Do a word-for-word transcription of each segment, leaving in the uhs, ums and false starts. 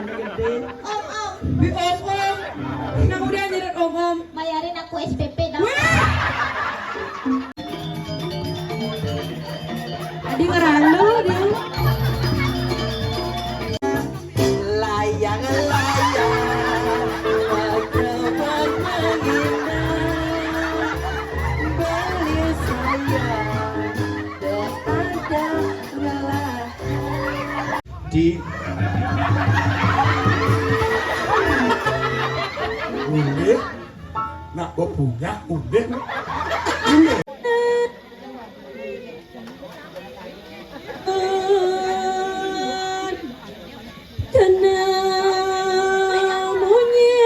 Om, om. Bi om, om. Nang udah nyerat om, om. Bayarin aku S P P dong. Wih! Adi ngerandul dia. Layang-layang, menghibur, beli sayang, tak ada ngelah. Di Ulih, nak bepunya ulih. Tenang, munyi,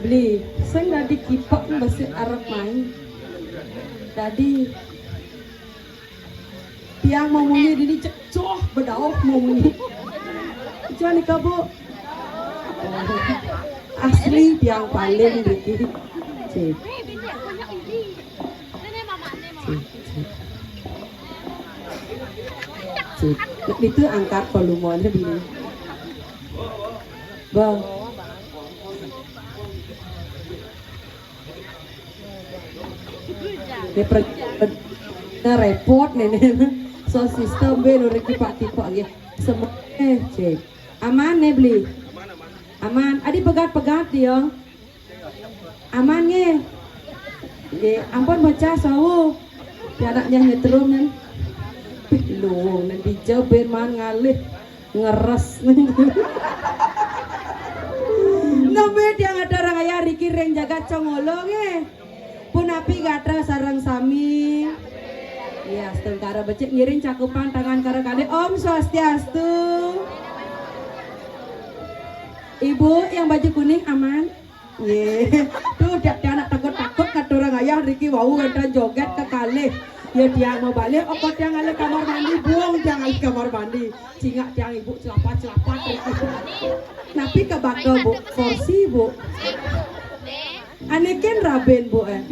Beli, sing dadi kipak masih arep main. Dadi tiang mau munyi dini cekcoh bedauh mau munyi. Cuma nika, Bu, Asli tiang paling niki. Cik. Cik, cik. Cik. Nek nitu angkat volumenya bini. Bang. Nek per, nek repot nek, nek. Sound system be nu riki pak tipak nggih. Semua eh, cik. Aman nek beli. Aman. Adi pegat-pegat dia. Aman nggih. Nggih, ampun bocah sawu. Pianaknya nyetrum nih. Luwung nih dija ben maan ngalih ngeres. Nami tiang ada orang ayah riki ring jagat Congolo nggih. Punapi gatra sareng sami. Ya, astungkara becik ngiring cakupan tangan karo kalih. Om Swastiastu. Ibu yang baju kuning aman? Nggih. Tuh, tiap tiang nak takut-takut katurang ayah riki wau wénten joget kekalih. Ya tiang mau balik, apa tiang ngalih kamar mandi, buang tiang ngalih kamar mandi. Cingak tiang ibu celapat-celapat riki. Napi kebaka, Bu? Kursi, Bu. Anekin raben, Bu, eh.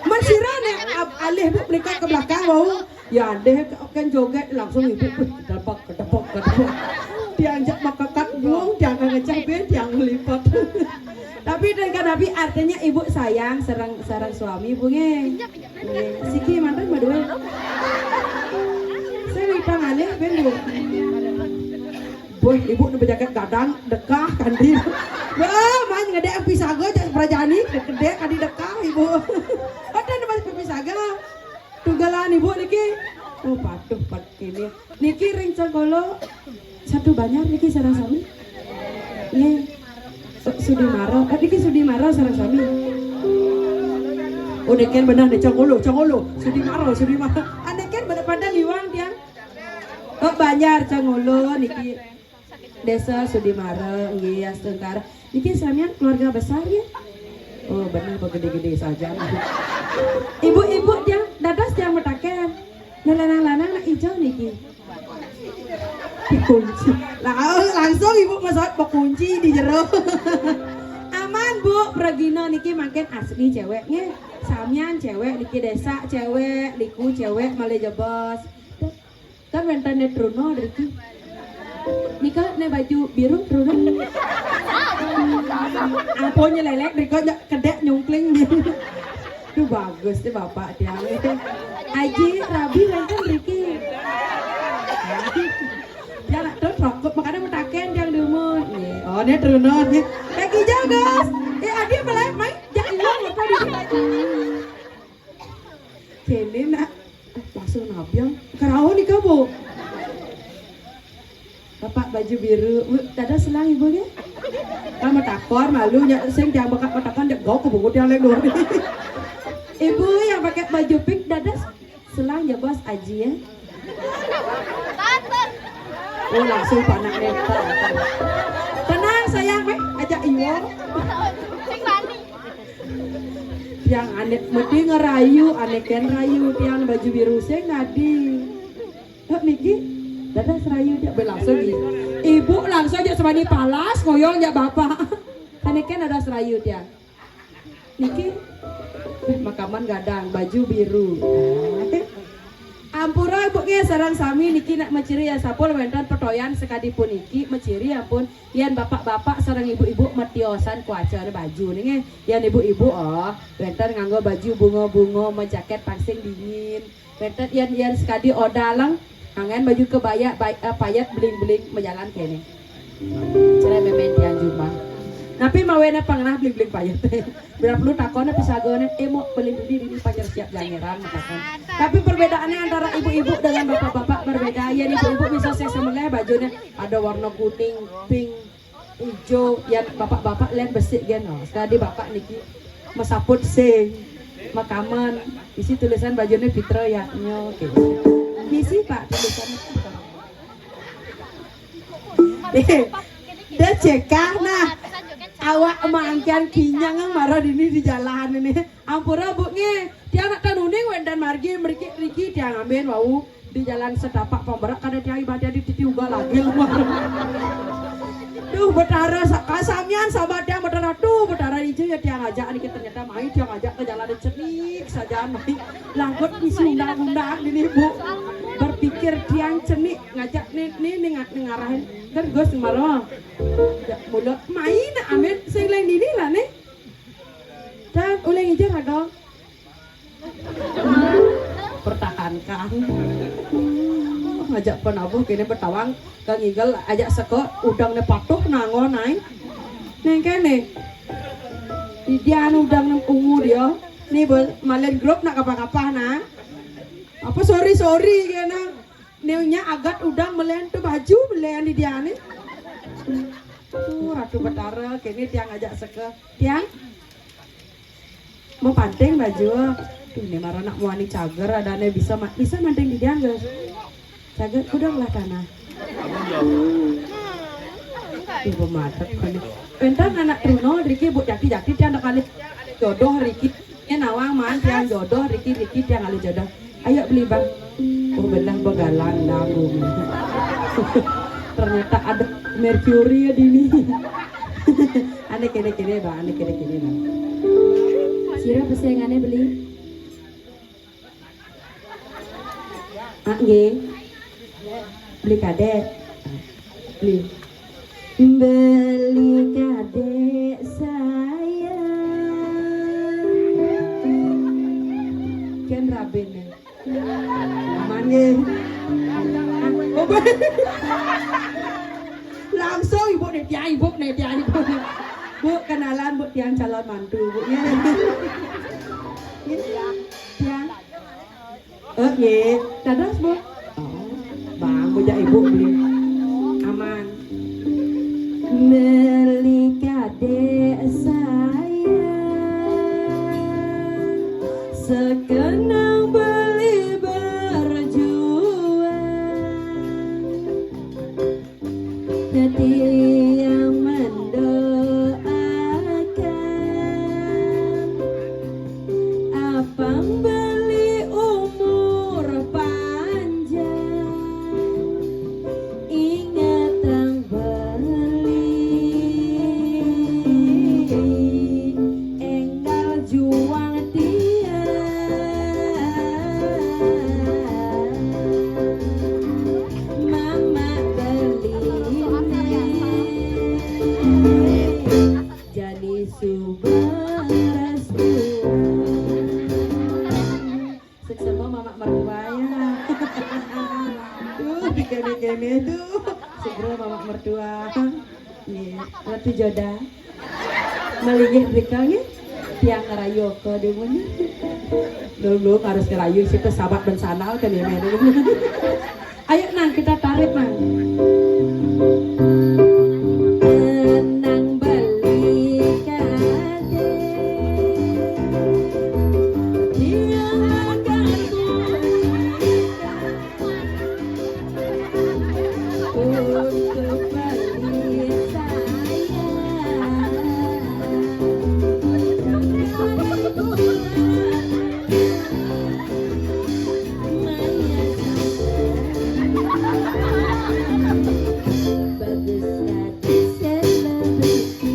Masira nek ab-, alih, Bu, menika ke belakang wau. Ya deh, kan joget langsung ibu, wih, kedepek, kedepek, kedepek. Tiang jak makekat buang, tiang ngecah be, tiang melipat. Tapi dengan tapi artinya ibu sayang sareng, sareng suami, Bu, nggih. Nggih. Siki manten madue. Saya witang alih ben, Bu. Boh, ibu nu bejaket gadang, dekah kandi. Wah, main ngedek pisaga jak prajani, gede kadi dekah ibu. Ada nama pisaga. Tunggalan ibu niki. Oh, patuh pat ini. Niki ring Congolo satu banjar niki sareng sami. Nggih. Su-, Sudimara. Eh, niki Sudimara sareng sami. Oh, neken bener nih Congolo, Congolo. Sudimara, Sudimara. Ah, neken bener pada liwang tiang. Oh, banjar Congolo niki. Desa Sudimara, nggih, astungkara. Niki samian keluarga besar ya? Oh, bener begede-gede saja. Ibu-ibu tiang dados tiang metaken. Nah, lanang-lanang nak ijo niki. Dikunci. Lah, langsung ibu masaut bekunci di jero. Aman, Bu, pragina niki mangkin asli cewek nggih. Samian cewek niki desa cewek, liku cewek malih jebos. Kan wénten né Truno driki. Nika né baju biru Truno. Apa nyelelek drika ja kedek nyungkling. Duh bagus deh bapak tiang. Aji rabi wénten driki. Ya nak terus rokok makanya metaken tiang dumun. Nggih. Oh né Truno nggih. Lagi jagas. Eh adi apa lain mai? Jak ilang apa di. Kene nak langsung nabiang. Keraun nih kamu. Bapak baju biru, Bu, dados selang ibu nggih. Kamu takor malu nya sing tiang bekak matakan dek gok kebungut yang lek dua. Ibu yang pakai baju pink dados selang ya bos aji ya. Oh langsung panak neta. Tenang sayang meh, ajak iwo. Tiang anek mesti ngerayu, anek kan rayu tiang baju biru sing nadi. Kok niki? Dadah serayu dia berlangsung i-, ibu langsung aja semani palas ngoyong aja bapak. Anek kan ada serayu dia. Niki eh, makaman gadang baju biru. Nah. Ampura ibu nggih sareng sami niki nak meciri ya sapul wénten petoyan sekadi puniki meciri ampun yen bapak-bapak sareng ibu-ibu metiosan kuaca baju nih nggih. Yen ibu-ibu oh wénten nganggo baju bunga-bunga mejaket pangsing dingin. Wénten yen, yen sekadi oda leng, angen baju kebaya bay-, eh, payet bling-bling majalan kene. Cerai memen tiang jumah. Napi mawene pangenah bling-bling payet. Bila perlu takone pisagone, eh mau beli beli ini pacar siap jangeran takon. Tapi perbedaannya antara ibu-ibu dengan bapak-bapak berbeda. Yen ibu-ibu bisa saya semeleh bajune ada warna kuning, pink, ijo, yan bapak-bapak len besik gen no. Sekadi bapak niki mesaput sing, makaman, isi tulisan bajune Fitra ya nyo gitu. Misi pak tulisan. Eh, dia cekah nah. Awak mangkian kinyang marah dini di jalan ini. Ampura bu nge, tiang nak tanuning wendan margi meriki riki tiang amben wau. Di jalan setapak pemberak kada tiang ibadah di titi uga lagi lemah. Duh, Betara sa-, kasamian sahabat tiang Betara tuh, Betara ijo ya tiang ajak niki, ternyata mai tiang ajak ke jalan cenik saja mai. Langkut misi undang-undang ini, Bu. Berpikir tiang cenik ngajak nih, nih, nih nga-, nih ngarahin. Kan Gus maro. Ya, mula mai nak amit sing lain ini lah nih. Dan uling ijo raga. Pertahankan. Ngajak penabuh kini betawang ke ngigel ajak seke udang ne patuh nangon ai. Neng kene. Di dia anu udang ne ungu dia. Ni be-, malin grup nak kapah-kapah nak. Apa sorry sorry kena. Neunya agat udang melen tu baju melen di dia ni. Tuh Ratu Betara kini tiang ajak seke. Tiang. Mau panting baju. Tuh, ini marah nak muani cager, ada ane bisa ma-, bisa manting di dia, Gus. Cager, udahlah tanah. Tuh, pematet, ini. Pentan anak Truno, Riki, Bu Jati, Jati, tiang ada kali jodoh, Riki. Ini nawang, man, tiang jodoh, Riki, Riki, tiang kali jodoh. Ayo beli, Bang. Oh, belah begalang, nanggung. Ternyata ada Mercury ya dini. Ane kene-kene, Bang, ane kene-kene, Bang. Sira pesengane beli? Ah, nggih. Beli kadek. Beli. Beli kadek saya. Ken raben. Aman nggih. Ah, oh, Bu. Langsung ibu nih, tiang ibu nih, tiang ibu nih. Bu, kenalan, Bu, tiang calon mantu, Bu. Nggih. Nggih. Tiang. Oh, nggih. Dados, Bu. Oh, Bang, Bu, jak ibu beli. Aman. Beli kadek saya. Sekenang beli berjuang, hati yang mendoakan, apang beli umur panjang. Ingatang beli, enggal juang tiang. Mamak beli jani suba restuan. Suksma mamak mertua ya. Tuh, dikene-kene tuh. Segera mamak mertua. Nggih, Ratu Joda. Malinggih mrika nggih. Tiang ngerayu ke demen. Dulu harus ngerayu situ sahabat ben sandal kan ya, men. Ayo, Nang, kita tarik, Nang. Tenang beli kadek. Dia akan untuk beli saya. Bagus tadi selebriti.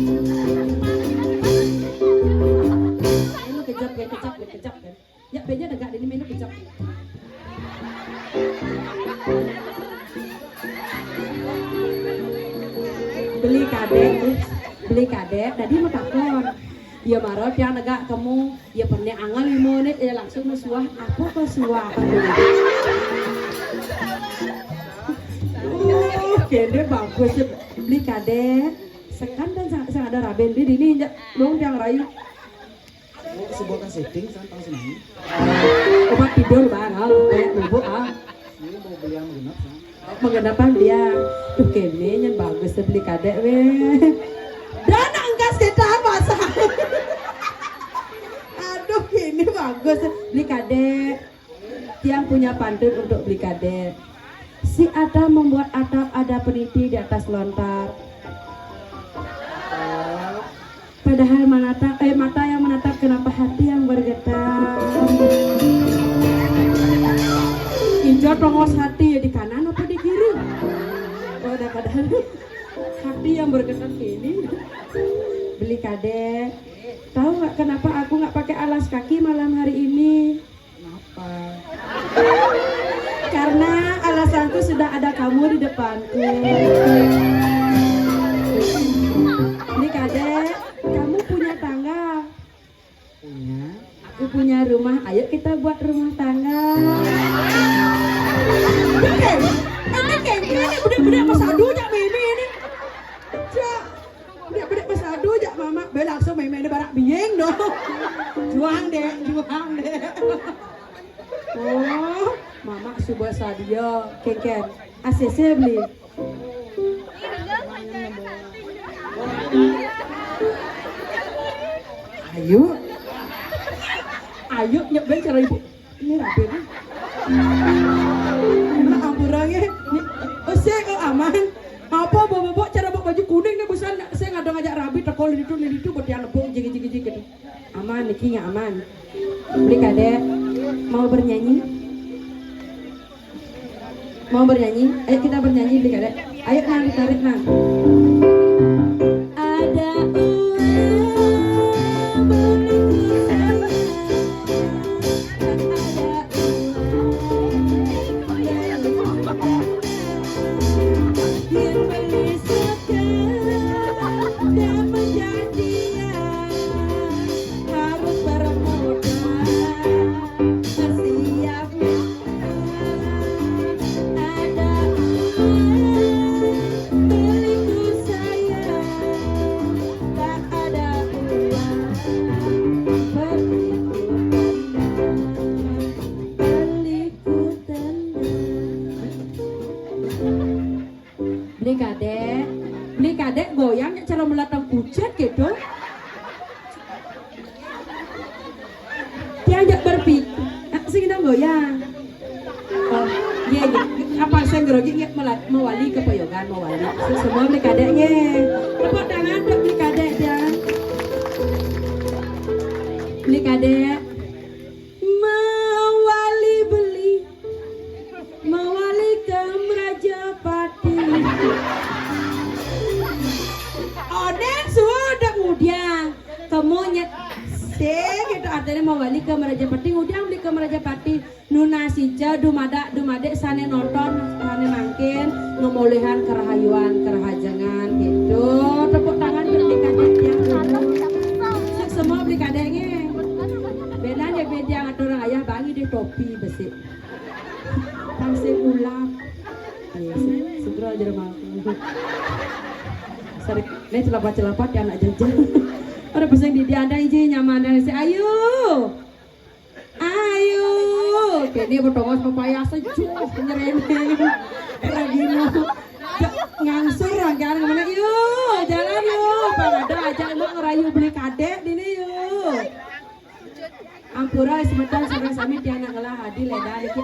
Ini kejap ya, kejap ya, kejap ya. Ya, beja degak dini menu kejap. Beli kadek, beli kadek, tadi mau takon. Ya maro tiang negak kamu, ya pernah angel lima menit, ya langsung suah, apa kau suah? Oh, kene bagus ya. Beli kadek, sekan dan sang, sang ada raben di dini, ya, dong tiang rayu. Bu, sebuah setting, san, tang senai. Obat tidur, Bang, ah, kayak bubuk, ah. Ini mau beli yang genap, san. Menggenapan dia. Tuh, kene nyen bagus tuh beli kadek, weh. Dan angkas kita masa. Aduh, kene bagus beli kadek. Tiang punya pantun untuk beli kadek. Si Adam membuat atap, ada peniti di atas lontar. Padahal menatap, eh, mata yang menatap, kenapa hati yang bergetar? Ijo tongos hati ya di kanan apa di kiri? Oh, udah padahal. Hati yang bergetar ini. Beli Kadek, tahu nggak kenapa aku nggak pakai alas kaki malam hari ini? Kenapa? Karena alasanku sudah ada kamu di depanku. Beli Kadek, kamu punya tangga? Punya. Aku punya rumah, ayo kita buat rumah tangga. Bukan, ini kengkeng, ini budak-budak masa adu jak meme ini. Jak, budak-budak masa adu jak mama, be langsung meme ini barak bieng dong. Juang deh, juang deh. Oh, mama suba sadia, kengkeng. A C C beli. Ayo. Ayo, nyep ben cara ibu. Ini rapi nih. Nah, ampura nggih. Ini, oh, sik, oh, aman. Apa bawa-bawa cara bawa baju kuning nih, busan saya ngadang ajak rabi, teko lilitu, lilitu, betian lepung, jigi, jigi, jigi, gitu. Aman, niki nggak aman. Beli Kadek, mau bernyanyi? Mau bernyanyi? Ayo kita bernyanyi, Beli Kadek. Ayo, Nang, ditarik, Nang. Ada uang beli sayang, tak ada uang beli cinta. Yang beli sekarang dan menjadikan harus bermodal, bersiap mental. Ada uang beliku sayang, tak ada uang beliku tenang, beliku tenang. Beli Kadek, Beli Kadek goyang jak cara melatang kucet gitu. Diajak berpikir, sing dong goyang. Oh, iya, iya. Apa saya grogi, iya, melat-, mewali ke Poyogan, mewali. Semua Beli Kadek, iya. Tepuk tangan untuk Beli Kadek, ya. Beli Kadek. Mawali beli, mawali ke Merajapati. Oden sudah ngudiang. Kamu nyet, sing, itu artinya mawali ke Merajapati, ngudiang beli ke Merajapati. Nuna sija dumadak, dumadik sane nonton, sane mangkin, ngemolehan kerahayuan, kerahajengan, gitu. Tepuk tangan untuk Beli Kadek, ya. Sukses semua Beli Kadek, nggih. Benan ya, beda ngatur orang ayah, bangi deh topi besi. Tangsih ulap. Iya, se-, segera aja rumah aku. Sorry, ini celapa-celapa di anak jajan. Ada pesan di dia, ada izin nyaman dan si ayu. Ayu. Kene betongos pepaya sejuk nyerene. Ragino. Ngangsur rangkaian kemana? Yuk, jalan yuk. Parade aja emang ngerayu Beli Kadek dini yuk. Ampura semeton sareng sami tiang nak ngelah adi leda niki.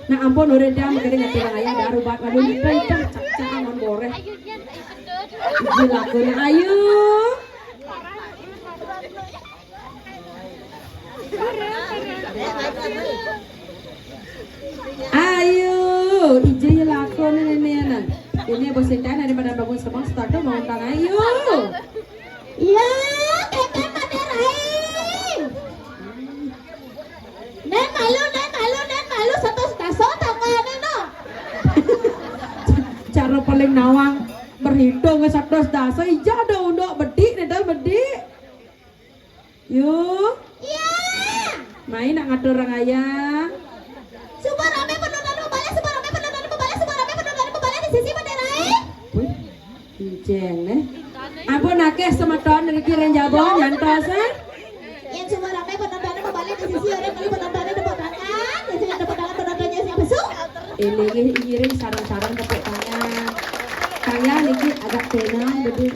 Nah, ampun, udah dah, mengkering ati orang ayah, dah rubat, waduh, niki, cak, cak, angon boreh. Iji lakune, ayu. Ayu, iji lakune ini, nah. Ini bos Intan daripada bangun semang, start tuh mau utang, ayu. Iya, keke mate rai. Nen malu, nen malu, nen malu, satus daso tangane no. Cara paling nawang berhitung satus daso, ija ada unduk bedik, nih dah bedik. Yuk. Iya. Main nak ngatur orang ayah. Suba rame penonton bebale, suba rame penonton bebale, suba rame penonton bebale di sisi mate rai. Wih, enceng, eh. Ampun akeh semeton niki ring jaba nyantos, eh. Yang suba rame penonton bebale di sisi orang kali penontonnya tepuk tangan, yang sudah tepuk tangan penontonnya siapa su? Ini nggih ngiring sarang-sarang tepuk tangan. Kaya niki agak tenang, betul.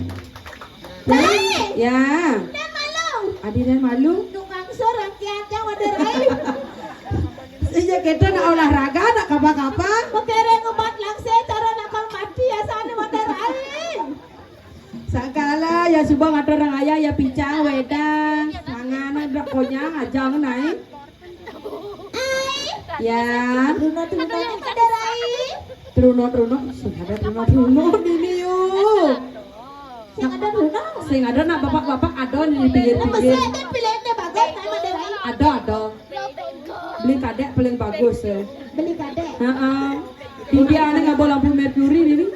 Rai. Ya. Nen malu. Adi nen malu. Nungang surang kiat yang wadah rai. Iya, kita nak olahraga, nak kapa-kapa. Mekere ngubat langse, cara nakal mati, ya, sana wadah rai. Sakala, ya, suba ngatur orang ayah, ya, picang, wedang, tangan, udah konyang, aja naik. Ai. Ya. Luna, luna, wadah rai. Trunot-trunot, sing ada trunot-trunot ini yo. Sing ada trunot. Sing ada nak bapak-bapak ada di pinggir-pinggir. Mesti ada pilihannya bagus, nama dia. Ada, ada. Beli kadek paling bagus ya. Beli kadek. Heeh. Tinggi aneh nggak bawa lampu merkuri ini.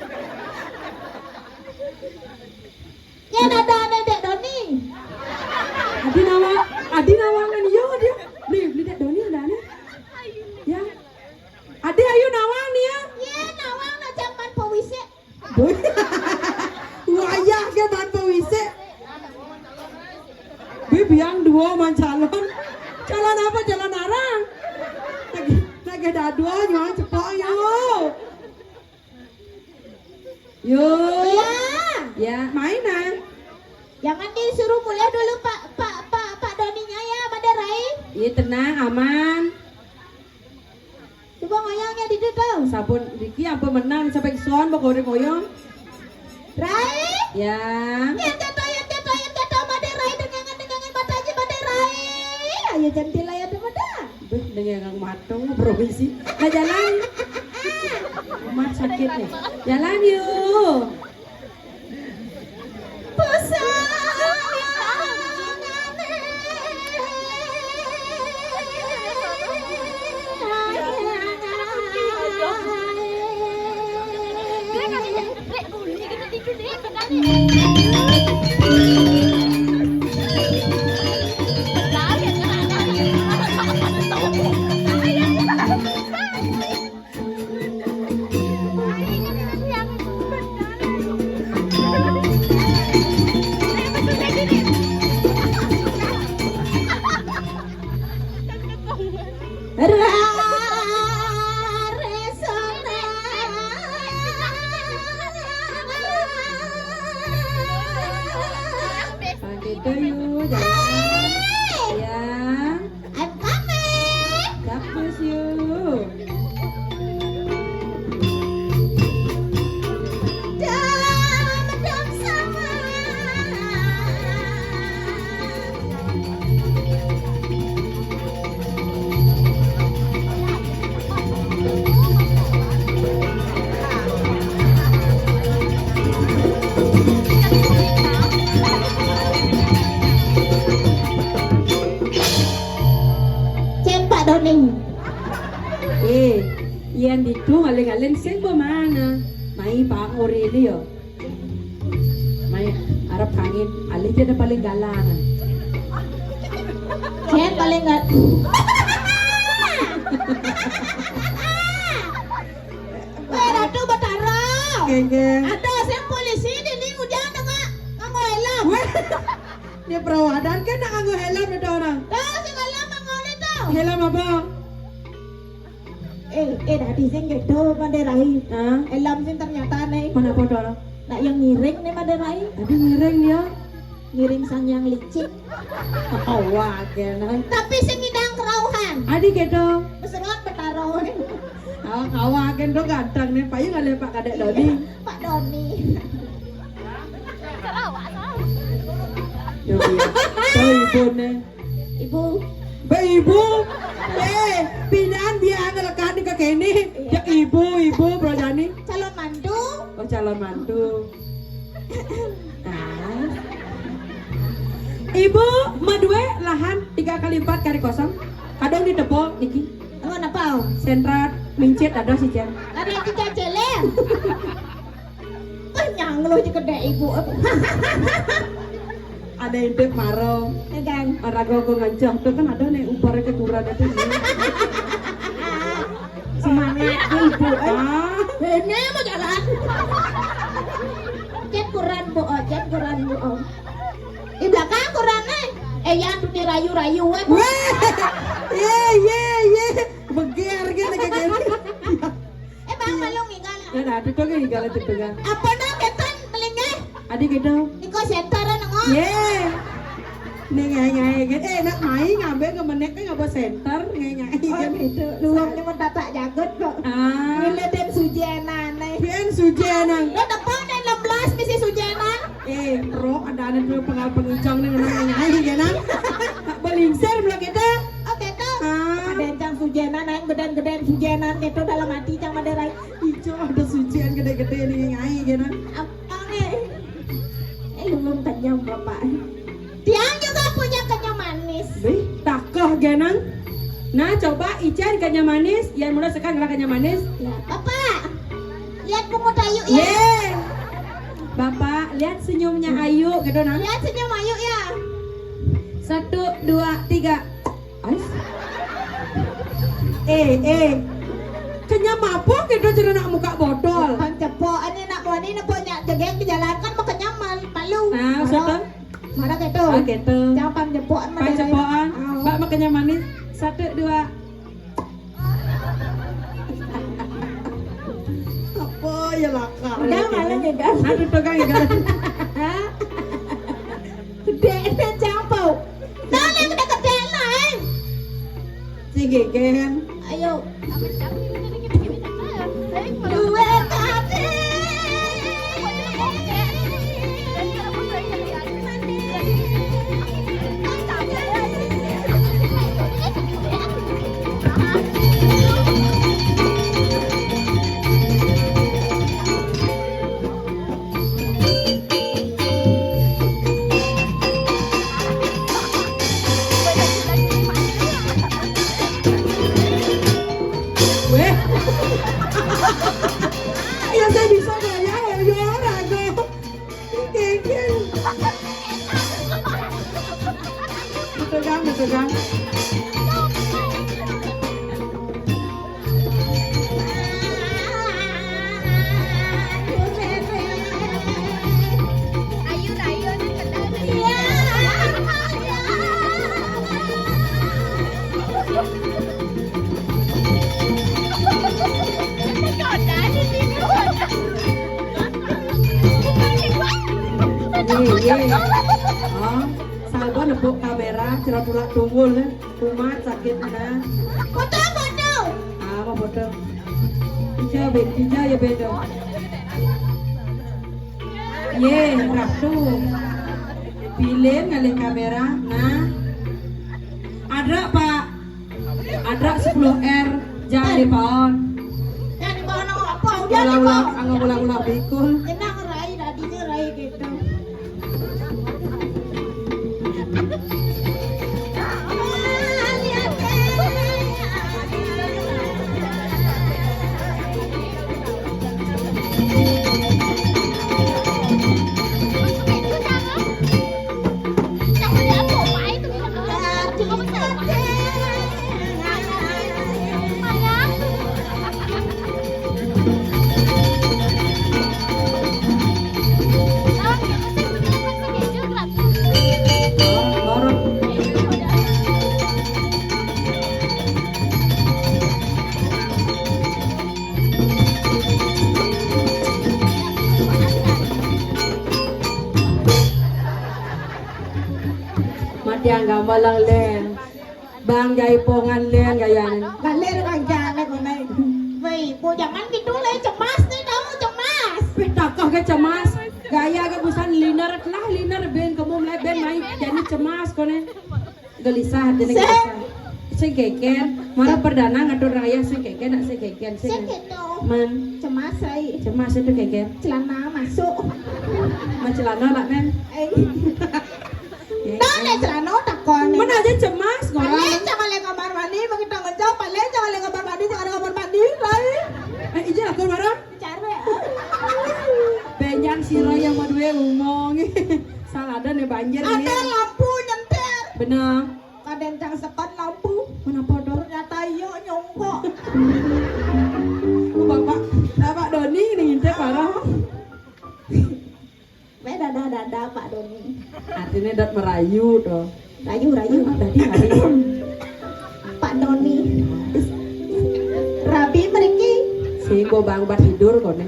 Ya ada aneh Dek Doni. Adi nawa, adi nawangan yo dia. Nih, beli Dek Doni ada aneh. Ya. Adi ayo nawang nih ya. Ya nawang na jaman pawise. Boy. Wayah ke ban pawise. Bi biang dua man calon. Calon apa, calon arang? Lagi, lagi ada dua nyawa cepok yo. Yo. Ya. Ya, main ah. Jangan disuruh mulai dulu Pak Pak Pak Pak Doninya ya, Made Rai. Iya tenang, aman. Coba ngoyongnya di situ. Sabun Riki apa menang sampai sono mau goreng ngoyong. Rai. Ya. Yang jatuh, yang jatuh, yang jatuh, Made Rai, dengangan, dengangan, mata aja, Made Rai. Ayo cantik lah ya, teman dah. Duh, dengangan matang provinsi. Nah, jalan. Mat sakit nih. Jalan yuk. Pusang. Pakai dulu, jangan. Ya. I'm coming. Bagus yuk. Cen Pak Doni. Eh, yang ditu ngalen-ngalen sing mana? Mai Pak Ori ini yo. Mai arep kangin, alih jadi paling galang. Cen paling gal. Weh, Ratu Betara. Geng, geng. Ada sing polisi di ni hujan dengan nganggo helm. Weh. Ini perawadan kan nak nganggo helm itu orang. Dah, si helm nganggo itu. Helm apa? Eh, eh, tadi sing gitu, Made Rai. Hah? Helm sing ternyata nih. Mana apa orang? Nak yang ngiring nih, Made Rai. Tadi ngiring dia. Ngiring sang yang licik. Awak ya, nah. Tapi sing ngidang kerauhan. Adi gitu. Peserot Betara. Awak-awak kan tuh ganteng nih, payu nggak Pak Kadek Doni. Pak Doni. Yo, iya. Tuh, ibu nih. Ibu. Mbak ibu. Eh, pindahan dia ngelekan ke kene. Ya ibu, ibu, Bro Jani. Calon mantu. Oh, calon mantu. Ah. Ibu, madue lahan tiga kali empat kali kosong. Kadang di depo niki. Oh, napa? Sentra mincit ada sih, Jan. Ada tiga celer. Wah, nyanglo aja gede ibu. Ada intip maro. Ya kan? Raga aku ngancah tuh kan ada nih ubar ke kurang itu. Semangat ibu. Eh. Ah. Ini mau jalan. Cek kurang bu, oh, cek kurang bu, oh. Di belakang kurang nih. Eh, yang tuh dirayu-rayu, eh. Weh. Iya, iya, iya. Beger kan kayak gini. Eh, Bang, malu ngigal. Nah, nah, itu tuh ngigal itu tuh kan. Apa dah ketan melingeh? Adi gitu. Niko center nengok. Ye. Nih ngai ngai gitu. Eh, nak main ngambil ke menek kan nggak bawa center ngai ngai gitu. Oh, gitu. Luangnya mau tatak jagut kok. Ah. Ini dan sujenan nih. Pian sujenan. Lo depan dan enam belas misi sujenan. Eh, bro, ada anak dulu pengal pengincang nih ngai ngai gitu. Tak belingsir belum gitu. Oh, gitu. Ah. Ada yang cang sujenan, yang geden-geden sujenan gitu dalam hati cang Madera. Ijo ada Nah, coba Ican kenyam manis, Yan Muda sekarang adalah kenyam manis. Ya, Bapak, lihat pungut Ayu ya. Yeay. Bapak, lihat senyumnya Ayu gitu nah. Lihat senyum Ayu ya. Satu, dua, tiga. Ais. Eh, eh. Kenyam apa gitu cenah nak muka botol. Pan cepokan ini nak wani nepuk nyak jegek di jalan kan mau kenyam mal-, malu. Nah, Mara, siapa? Mara gitu. Ah, gitu. Jangan pan cepokan mah Pan dari cepokan. Au. Mbak makannya manis. Satu, dua. Apa ya lakar? Udah, malu gitu. Aduh, pegang ya, guys. Gedéné campur. Nah, nek udah gedé lain. Sing gegeran. Ayo. Duwe kabeh. Weh. Ya saya bisa gaya ya, ya ora go. Kengkeng. Betul kan, betul kan? Iya, iya. Oh, sabar nepuk kamera, cerak tulak tunggul, eh. Kumat sakit mana? Foto, foto. Ah, mau foto. Hijau, be-, hijau ya beda. Ye, ratu. Pilih ngalih kamera. Nah. Ada, Pak. Ada sepuluh R. Jangan dipaon. Jangan dipaon apa? Ulang-ulang, anggo ulang-ulang bikul. Enak rai, tadinya rai gitu. Mati angga malang len. Bang jaipongan len gayane. Galer bang jane gunai. Woi, bu jangan gitu le, cemas nih kamu, cemas. Pitakoh ke cemas. Gaya ke busan liner lah, liner ben kamu mulai ben main jadi cemas kone. Gelisah, jadi gelisah. Sing keken, mara perdana ngatur raya sing keken, nak sing keken, sing. Sing gitu. Man. Cemas, ai. Cemas itu keken. Celana masuk. Man celana lah, men. Eh. Nah, nek celana takon. Men aja cemas, ngolah. Paling jangan le kamar mandi, begitu ngejauh, paling jangan le kamar mandi, jangan le kamar mandi, lai. Eh, ijin aku marah. Care. Benjang sira yang madue ngomong. Salah ada nih banjir. Ada nih. Lampu nyentir. Bener. Kadang cang sekat lampu. Kenapa, Dor? Ternyata iya nyongkok. Oh, Bapak, Bapak Doni ini ngintip parah. Weh, dadah, dadah, Pak Doni. Artinya dot merayu, toh. Rayu, rayu. Ah, tadi rayu. Pak Doni. Rabi mriki. Sing go bang obat tidur, kone.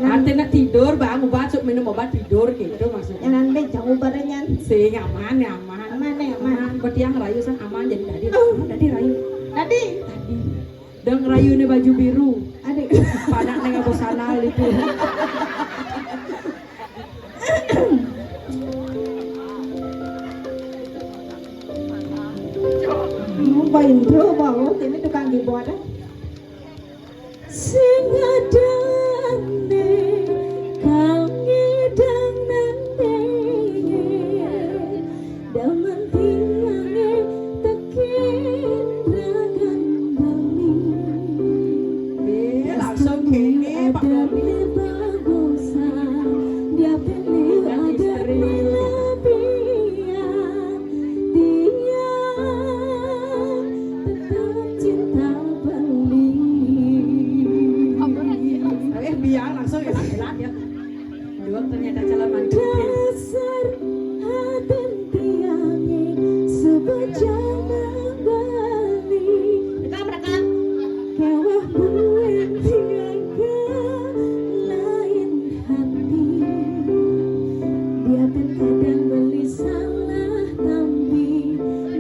Artinya tidur, bang obat, suk minum obat tidur, gitu maksudnya. Nyanan be, jauh barengan. Sing aman, ya, aman. Aman, ya, aman. Aman. Buat yang rayu, san aman, jadi tadi. Oh. Aman, tadi rayu. Tadi. Tadi. Dang rayu nih baju biru. Adik. Panak nih ngapus sanal itu. Mau main bro, mau ini tukang keyboard, eh? Sing adane kang ngedang nang denge, daman timange teke. Berat ya. Dua ternyata calon mantu. Dasar aden tiange sebejana bali. Rekam, rekam. Kewah buen tiang ke lain hati. Dia terkadang beli salah tampi.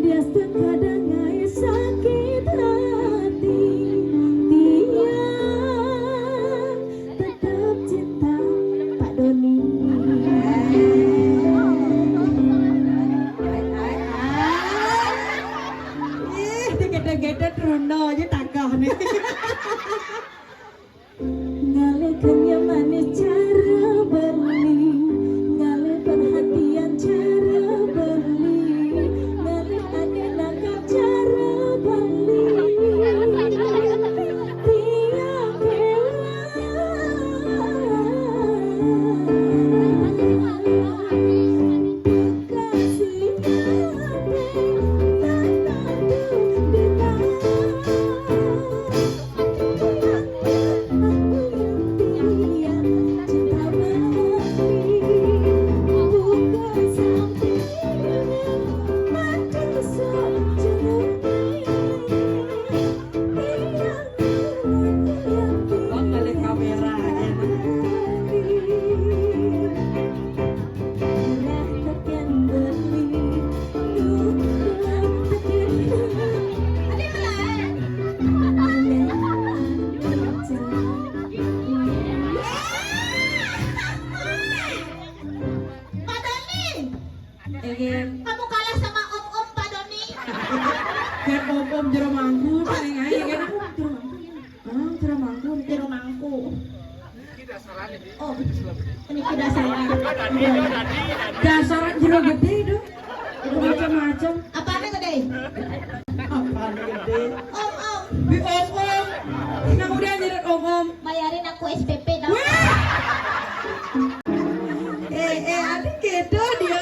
Dia terkadang ngai sakit hati. Tiang tetap cinta Pak Doni. Ih, digedek-gedek Runo aja tagah nih. Ngalih kenyamanan cara beli, ngalih perhatian cara beli, ngalih ade nakal cara beli. Tiang kewah. Bang, balik kamera aja. Pak Doni, kamu kalah sama om-om Pak Doni. Kan om-om jero mangku paling aja kan. Ah, jero mangku. Jero mangku. Oh, ini tidak salah. Dasar jero gede itu. Itu macam-macam. Apanya gede? Apanya gede? Om-om. Di om-om. Nah, udah jadi om-om. Bayarin aku S P P dong. Wah! Eh, eh, ada gitu dia.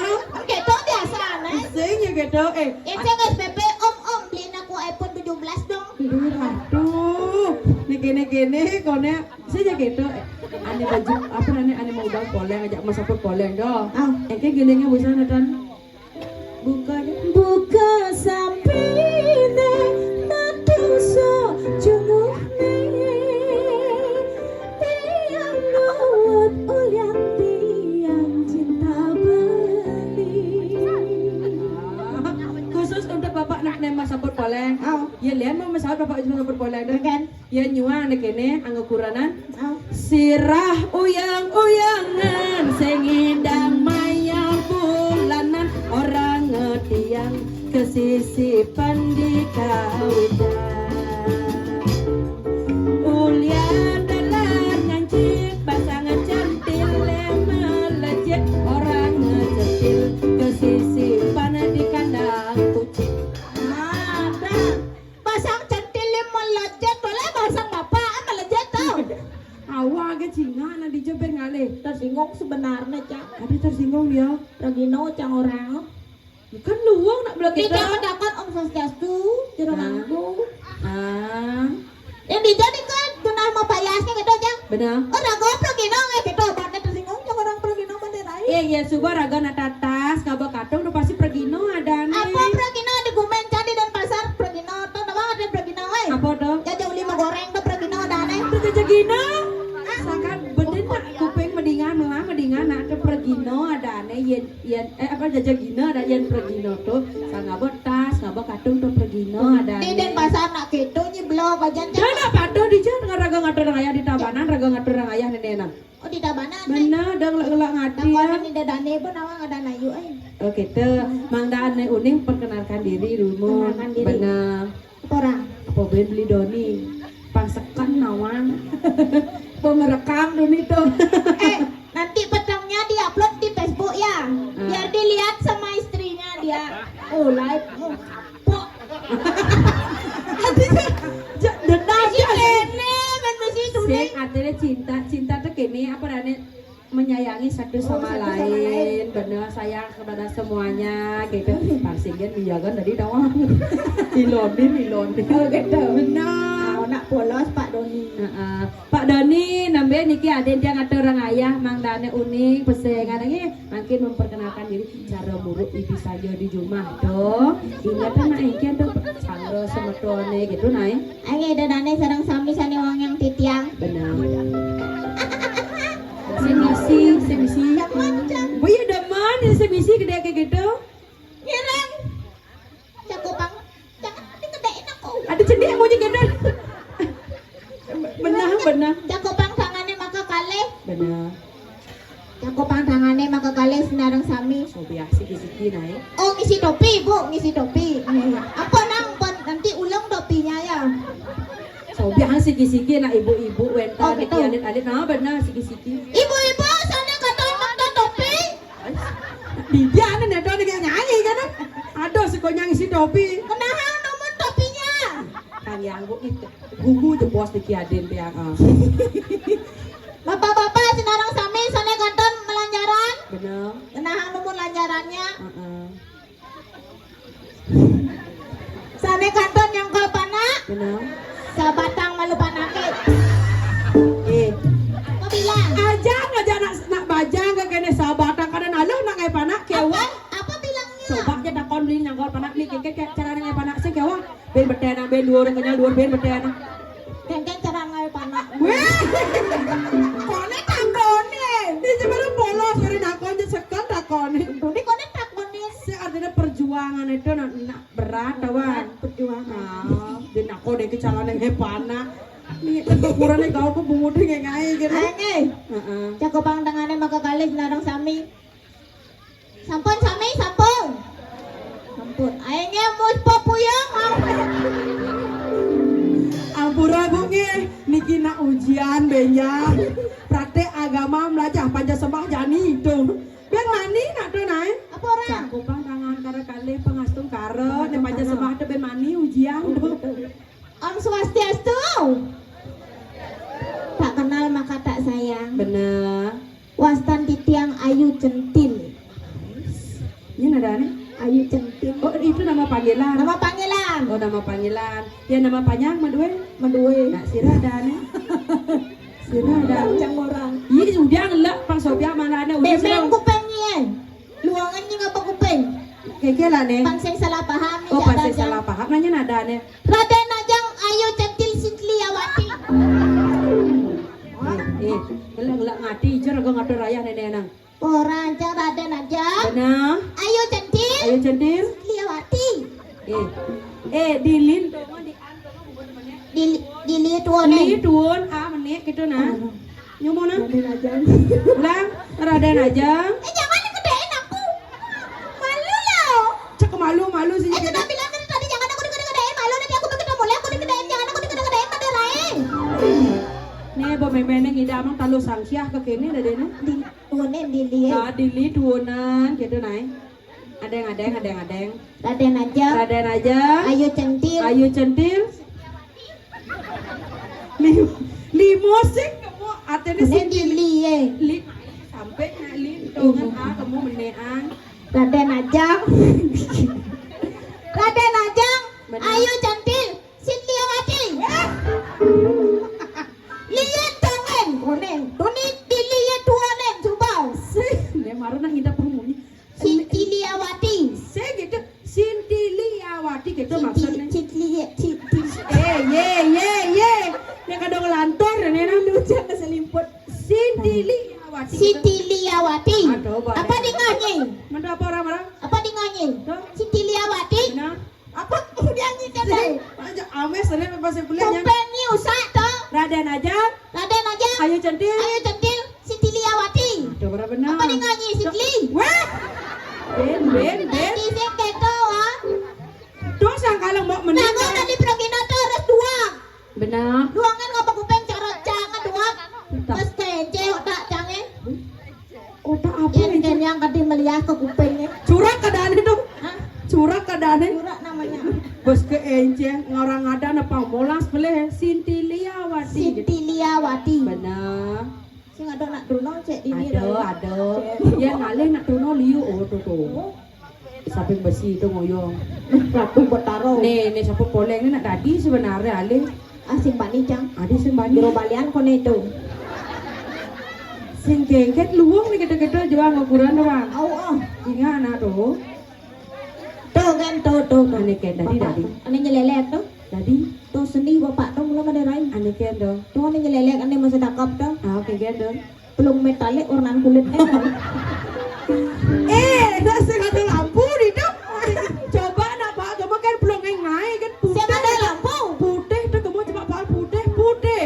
Gitu biasa, Nek. Sing ya gitu, eh. Ya, saya S P P, om-om, beliin aku iPhone tujuh belas dong. Aduh, aduh. Nih gini-gini, konek. Saya gitu, eh. Ane baju, apa namanya, ane mau bang poleng, ajak mas saput poleng, dong. Ah. Eh, kayak gini nggak bisa, Nathan. Buka aja. Buka sampine matuso jengukne. Tiang nuwut ulian tiang cinta beli. Khusus untuk Bapak nak nembak saput poleng. Oh. Ya, lihat mau mesawat Bapak cuma saput poleng deh. Kan? Ya, nyuang deh kene, anggo kuranan. Oh. Sirah uyang-uyangan, sing ngidang mayang bulanan, orang ngetiang kesisipan di kawitan. Ulian dalan ngancik, pasangan cantil melejit, orang ngecetil kesisipan di kandang kucing. Ada. Pasang centil melejit, oleh pasang bapak, eh, melejit tau. Awak ke cingak nak dijebet ngalih. Tersinggung sebenarnya, Cang. Ada tersinggung dia. Regino, Cang, orang. Bukan luang nak belakang. Tidak mendapat Om Swastiastu, jero mangku. Ah. Yang dijadi kan tunah mau payasnya gitu, Cang. Benar. Oh, raga Pragino, eh, gitu, obatnya tersinggung, Cang, orang Pragino mana lain. Iya, iya, suba raga nak tatas, ngaba katung, udah pasti Pragino ada nih. Apa Pragino di Gumen, jadi dan pasar Pragino, tuh, nama ada Pragino, eh. Apa tuh? Jaja uli mau goreng tuh Pragino ada nih. Itu jaja gino. Sakat bener nak kuping mendingan, melah mendingan, nak ada Pragino ada nih, yen Yen, eh, apa, jaja gina ada yen Pragino tuh, sangaba tas, ngaba katung tuh Pragino ada. Di Denpasar nak gitu nyi blog aja, Cang. Dah nak patuh di, Cang, dengan raga ngatur orang ayah di Tabanan, raga ngatur orang ayah nenek nang. Oh, di Tabanan, eh. Benar, dah ngelak-ngelak ngati. Nah, ya. Ini dadane pun awang ada nayu, eh. Oh, gitu. Mang Daan, eh, uning perkenalkan diri dulu. Perkenalkan diri. Benar. Apa orang? Apa ben beli Doni? Pangsekan nawang. Pemerekam Doni tuh. Eh, nanti petangnya diupload di Facebook ya. Ah. Biar dilihat sama istrinya dia. Oh, live. Oh, kapok. Dendam. Masih kene, kan masih Doni. Sing, artinya cinta, cinta tuh kene apa, Dani? Menyayangi satu sama lain. Oh, satu sama lain. Bener, sayang kepada semuanya gitu. Parsingen dijaga tadi doang. Ilodin, ilodin. Oh, gitu. Bener. Nah, nak Polos, Pak Doni. Heeh. Pak Doni, nembé niki adén tiang atur orang ayah, mangdané uning, pesengan nggih, mangkin memperkenalkan diri cara muruk ibu saja di rumah, dong. Ingat, nak, iki tuh, sangga semetoné gitu, nah. Nggih, ida dané sareng sami sané wangiang titiang. Benar. Sing misi, sing misi. Bu, iya demen, sing misi gedé kayak gitu. Ngiring. Cakupang. Jangan dikedein aku. Ada cendek bunyi gedé. Benar, benar. Cakupang tangané maka kalih. Benar. Cakupang tangané maka kalih sinareng sami. Sobiah siki-siki naik. Oh, ngisi topi, Bu, ngisi topi. Apa nang, pon, nanti ulang topinya ya. Sobiah siki-siki nak ibu-ibu wénten. Oh, gitu. Niki alit-alit, nah, benar siki-siki. Ibu-ibu, sana kata mangga topi. Di dia nih, nedo nih kayak nyanyi kan? Aduh, sekonya ngisi topi. Kenapa numun topinya? Kang Yang, Bu, itu. Gugu jebos niki adén tiang, ah. Bapak-bapak, sinareng sami, sané kanton melanjaran. Bener. Nah, numun lanjarannya. Heeh. Sané kanton nyangkol panak. Bener. Sabatang malu panaké. Eh. Apa bilang? Aja, aja nak, nak bajang ke kéné sabatang kada naluh nak ngai panak kéwah. Apa bilangnya? Coba aja takon beli nyangkol panak nih, kayak cara ngai panak sih kéwah. Bén beténa, bén duur kenyal, duur bén beténa. Kéngkén cara ngai panak. Wéh. Koné takoné. Ini sebenarnya polos, dari nakon aja sekel takoné. Ini koné takoné. Sing artinya perjuangan itu nak, nak berat, tawa. Berat, perjuangan. Ah, dia nakon deh ke calon yang hebat, nak. Nih, ukurannya gaul kok bungut deh, ngai gitu. Ngai. Heeh. Cakupang tangané maka kalih sinareng sami. Sampun sami, sampun. Sampun. Aéngé mus pepuyung. Ampura, Bu, nggih. Niki nak ujian, bénjang. Prakték agama melajah panca sembah jani itu. Bén mani nak tuh, naé. Apa orang? Cakupang tangan kara kalih pangastungkara, né panca sembah tuh bén mani ujian tuh. Om Swastiastu. Tak kenal maka tak sayang. Bener. Wastan titiang Ayu Centil. Ini ada nih. Ayu Centil. Oh, itu nama panggilan. Nama panggilan. Oh, nama panggilan. Ya, nama panjang, Madue? Madue. Nah, sira ada nih. Sira ada. Panjang orang. Iya, udah ngelak, Pang Sopia mana ada, udah. Bébéng sira. Kupéng iya. Luangan nying apa kupéng? Kéké lah, né. Pang sing salah paham nih. Oh, pang sing salah paham, nanya nada, né. Raden Ajeng Ayu Centil Sintiawati. Eh, eh, ngelak-ngelak ngati, ijo raga ngatur ayah nenek nang. Ora, Ajeng, Raden Ajeng. Benar. Ayu Centil. Ayu Centil. Sintiawati. Eh, eh, dilin. Dili, dili tuwone. Dili tuwon, ah, menik gitu, nah. Oh. Nyumun, nah. Raden Ajeng. Ulang, Raden Ajeng. Eh, jangan dikedein aku. Malu loh. Cek malu, malu sih. Eh, sudah bilang dari tadi jangan aku dikedein, malu nanti aku begitu mulai aku dikedein, jangan aku dikedein, pada lain. Nih, bo memene ngidamang talu sangsiah ke kene dadene. Di, tuwone dili. Nah, dili tuwonan gitu, nah. Adeng, adeng, adeng, adeng. Raden Ajeng. Raden Ajeng. Ayu Centil. Ayu Centil. Li-, limo sing kamu artinya. Ini Sintil. Dili, eh. Li-, sampai nak li, tongan, ah, kamu menean. Raden Ajeng. Raden Ajeng. Benar. Ayu Centil. Sintiawati. Wah. Liyan tongen. Konen. Tuni diliyan tuanen, coba. Sih, ya, marah nang indah perumuni. Sintiliawati. Sing gitu, Sintiliawati gitu. Sinti-, maksudnya. Sintili-, Sinti-, eh, ye, ye, ye. Yang kadang ngelantur, ya, Nena. Lucu keselimput. Sintiliawati gitu. Sintiliawati. Aduh, boleh. Apa di nganyi? Menurut apa orang-orang? Apa di nganyi? Tuh. Sintiliawati. Benar. Apa? Dia nyanyi, kan, sih, dai? Aja ames, tadi pas saya kuliah, ya. Kupengnya usah, tuh. Raden Ajeng. Raden Ajeng. Ayu Centil. Ayu Centil. Sintiliawati. Aduh, berapa benar? Apa di nganyi, Sitli? Wah! Ben, ben, ben. Tadi sih keto, ah. Tuh, sang kalau mau menang. Nah, kalau tadi Pragina tuh harus dua. Benar. Duangan ngapa kupeng cara canga duang? Entah. Terus kece otak cange. Otak apa? Yang itu? Yang kadi meliah ke kupengnya. Curak keadaannya tuh. Hah? Curak keadaannya. Curak namanya. Bos ke enceng, orang ada napa molas peleh, Sintiliawati. Sintiliawati. Benar. Sing ada nak Truno cek di ini. Aduh, aduh. Cek. Ya ngalih nak Truno liu, oh, tuh, tuh. Oh. Samping besi itu ngoyong. Ratu Betara. Nih, nih, siapa poleng nih nak tadi sebenarnya alih. Ah, sing bani, Cang. Adi sing bani. Jero balian kono itu. Sing kengket luwung nih, kita-kita jual ngukuran doang. Au, ah. Singa anak tuh. Tuh kan, tuh, tuh, tuh. Ane ken, dadi, Bapak dadi. Tuh. Ane nyelelek tuh. Dadi. Tuh seni bapak tuh mula made rai. Ane ken tuh. Tuh ane nyelelek, ane masih takap tuh. Ah, oke ken tuh. Pelung metalik warnaan kulitnya. Eh, dah sing ada lampu di dong. Coba nak, Pak, kamu kan pelung yang naik kan putih. Sing ada lampu. Putih tuh, kamu cuma Pak, putih, putih.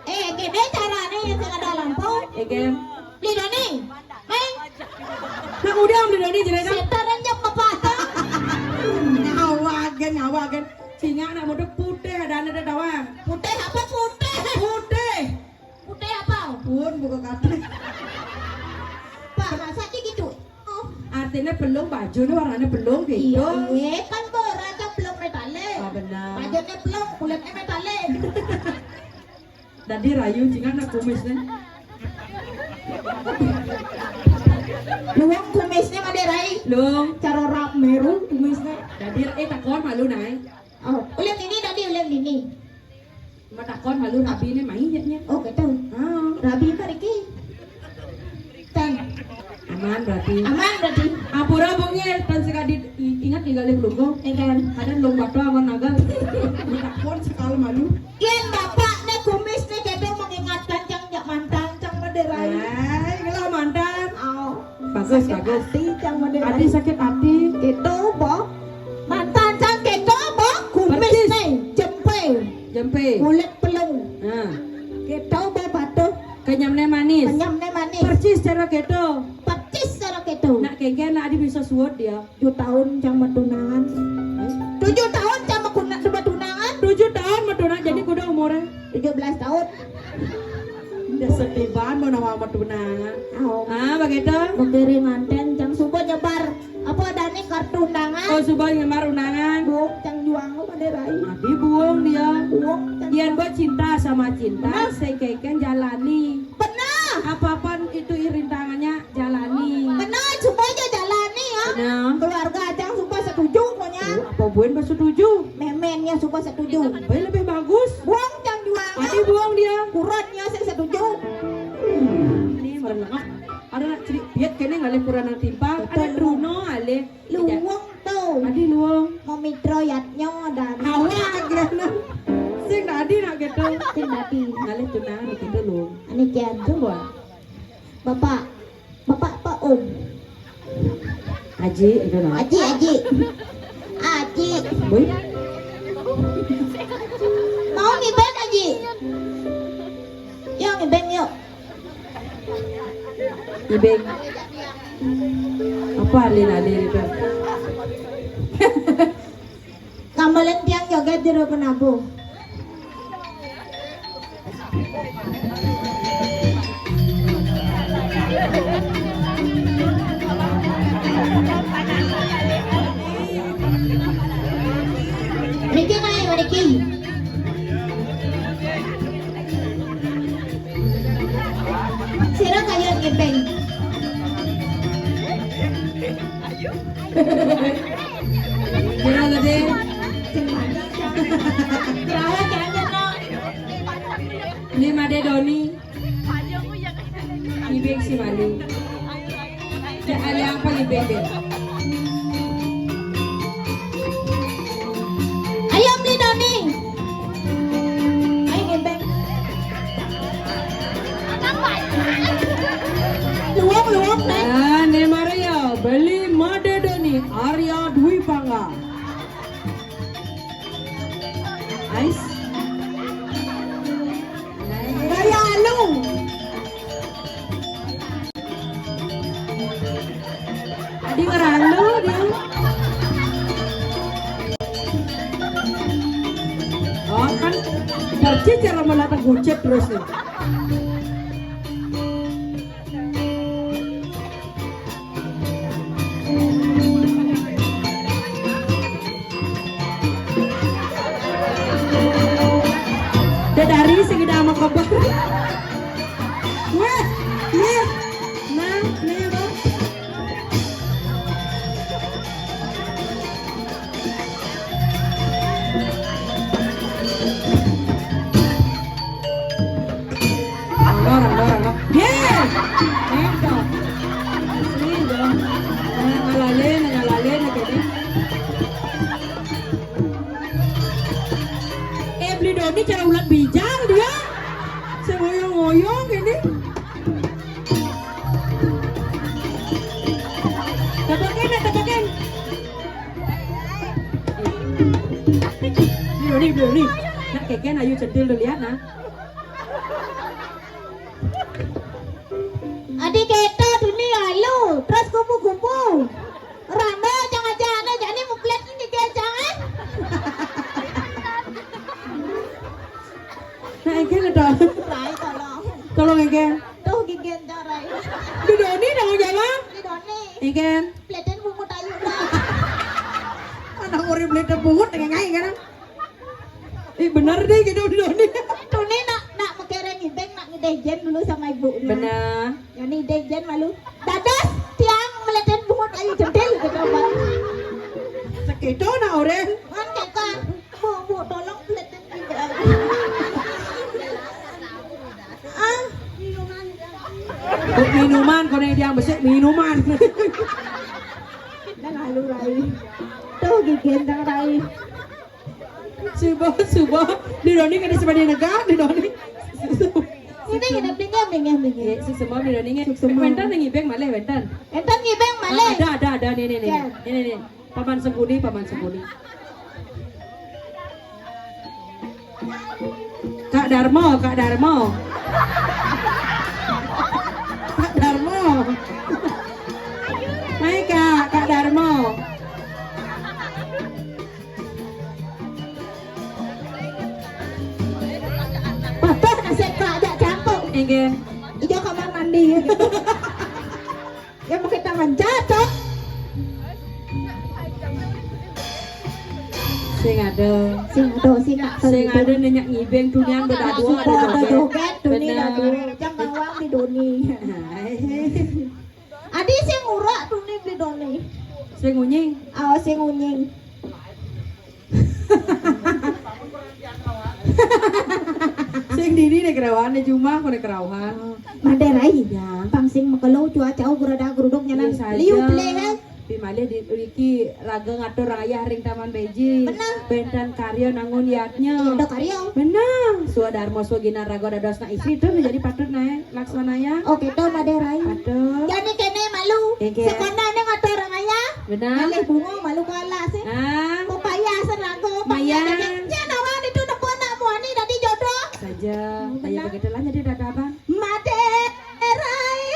Eh, gini caranya yang sing ada lampu. Oke. Beli Doni. Meng. Nak udah beli Doni jadi kan? Setan renyep apa tuh? Ngawagen, ngawagen. Singa nak muda putih, ada, ada tawang. Putih apa putih? Putih. Putih apa? Pun buka kata. Pak, masa sih gitu? Oh. Artinya pelung, baju nih warnanya pelung gitu. Iya, iya, kan boraca pelung metalik. Ah, benar. Bajunya pelung, kulitnya metalik. Dadi rayu, Cing, nak kumisnya. Luwung kumisnya made rai. Luwung. Cara rap meru kumisnya. Dadi, eh, takon malu, Nay. Oh, ulih ini tadi, ulih ini. Matakon malu rabi ini main jadinya. Oh, gitu. Ah. Rabi apa, Riki? Tan. Aman berarti. Aman berarti. Ampura bongnya, tan sekadi i-, ingat tinggal di pelungkung. Iya kan? Ada lung batu aman naga. Matakon sekali malu. Yen bapak ne kumis ne kedo mengingatkan Cang jak mantan, Cang made rai. Eh, inilah mantan. Au. Bagus, sakit bagus. Hati, Cang made rai. Adi sakit hati. Gitu, Bo. Mantan Cang gitu, Bo. Kumis percis. Ne, jempe. Jempe. Kulit pelung. Nah. Gitu, Bo, batu. Kenyamne manis. Kenyamne manis. Percis cara gitu. Percis cara gitu. Nak kengken, nak adi bisa suut dia. Tujuh tahun Cang matunangan. Tujuh tahun Cang makuna-, matunangan. Tujuh tahun matunangan, jadi kuda umurnya? Tujuh belas tahun. Dia sedih banget mau nama matunangan. Oh. Ah, begitu? Mengiring nganten, Cang suba nyebar. Apa ada nih kartu undangan? Oh, suba nyebar undangan. Buang Cang juang lu pada rai. Adi buang dia. Buang Cang. Yang buat cinta sama cinta, benar. Sekeken jalani. Benar. Apapun itu rintangannya, jalani. Benar, supaya jalani ya. Benar. Keluarga Acang suka setuju pokoknya. Oh, apa buin ba setuju? Memennya suka setuju. Baik, lebih bagus. Buang Cang juang. Adi buang dia. Kurannya saya setuju. Ini merenang. Ada nak cerik piat kene ngalih kurang nang timpang. Betul. Ada Truno alih. Luwung tuh. Adi luwung. Mau mitro yatnya dan. Awak, kena. Sing tadi nak gitu. Sing tadi. Ngalih tunangan gitu, luwung. Ini kian. Coba. Bapak, bapak apa, Om? Aji, itu nah. Aji, Aji. Aji. Boy. Mau ngibeng, Aji? Yuk, ngibeng, yuk. Ngibeng. Apa alin-alin itu? Kambalan tiang joget jero penabuh. Niki nae, niki. Sira kaya ngibeng. Kira lede. Kira kaya no. Ini Made Doni. Ibing si Mali. Ya, ada apa ibing, Bing? Ayo, beli Doni. Ayo, ibing. Luwung, luwung, Neng. Ah, ne Maria, beli Made Doni, Arya Dwi Pangga. Ais. Gaya lu. Adi ngerandu dia. Oh, kan persis cara menatap gocet terus nih. Dedari sing ida ama kebek. Weh, weh. Nah, nih, Bang. Éh, toh. Asli, toh. Nah, ngalalin, ngalalin, kéné. Éh, Beli Doni cara ulat bijang dia. Sing ngoyong-ngoyong kéné. Tepakin, tepakin. Beli Doni, Beli Doni. Nak kékén, ayo centil dulu ya, nah. Adi kéto Doni alu, terus kupu-kupu. Rame jangan-jangan jadi muplet ini dia jangan. Nah, éngkén to. Rai tolong. Tolong éngkén. Tuh gigén dah Rai. Beli Doni dong jalan. Beli Doni. Éngkén. Pleten bungut ayu dah. Anak urip pleten bungut dengan ngai kan. Ih, bener deh gitu, Beli Doni. Tuni nak, nak mekereng ibeng, nak ngideh jen dulu sama ibunya. Bener. Yang ini ideh jen malu. Dados tiang meleten bungut ayu centil gitu, Bang. Segitu nah orang. Kan keka, bu, bu, tolong meleten ibeng. Ah, minuman. Minuman, kono yang besar minuman. Dan lalu Rai. Tuh gigén dong Rai. Suba, suba. Beli Doni kada sebenarnya negak, Beli Doni. Ini kita bingah, bingah, bingah. Ya, si semua Beli Doni. Suksma. Wénten nang ibeng malih, wénten. Wénten ngibeng malih. Ah, ada, ada, ada. Nih, nih, nih. Ya. Ini, nih. Paman Sengkuni, Paman Sengkuni. Kak Darmo, Kak Darmo. Kak Darmo. Mai, Kak, Kak Darmo. Papa kasih Kak ajak campur. Inggih. Ijo kamar mandi. Ya, pakai tangan jatuh. Sing ada. Sing ada, sing nak sing ada nanya ngibeng tunian. Ada bedadua, ada joget. Ada joget, Doni. Bener. Dadu. Jang bawang di Doni. Hai. Adi sing urak Doni di Doni. Sing unying. Oh, sing unying. Sing dini nek kerawan, nek jumah kok nek kerawan. Madé Rai, gampang sing makelo cuaca gurada guruduk nyanan. Iya saja. Liu pelih, eh. Pi malih di iki raga ngatur ayah ring Taman Beji. Bener. Bentan karya nangun yatnya. Iya, ada karya. Bener. Swadarma swaginan raga dados nak istri tu menjadi patut naik. Laksanaya. Oke, to Madé Rai. Aduh. Jani kéné malu. Inggih. Sekolah né ngatur ayah. Benar. Malih bunga malu kalah sih. Ah. Pepaya serago. Maya. Nya nawa itu nepuk nak muani dadi jodoh. Saja. Hmm, saya benar. Begitu lah jadi dadaban. Madé Rai.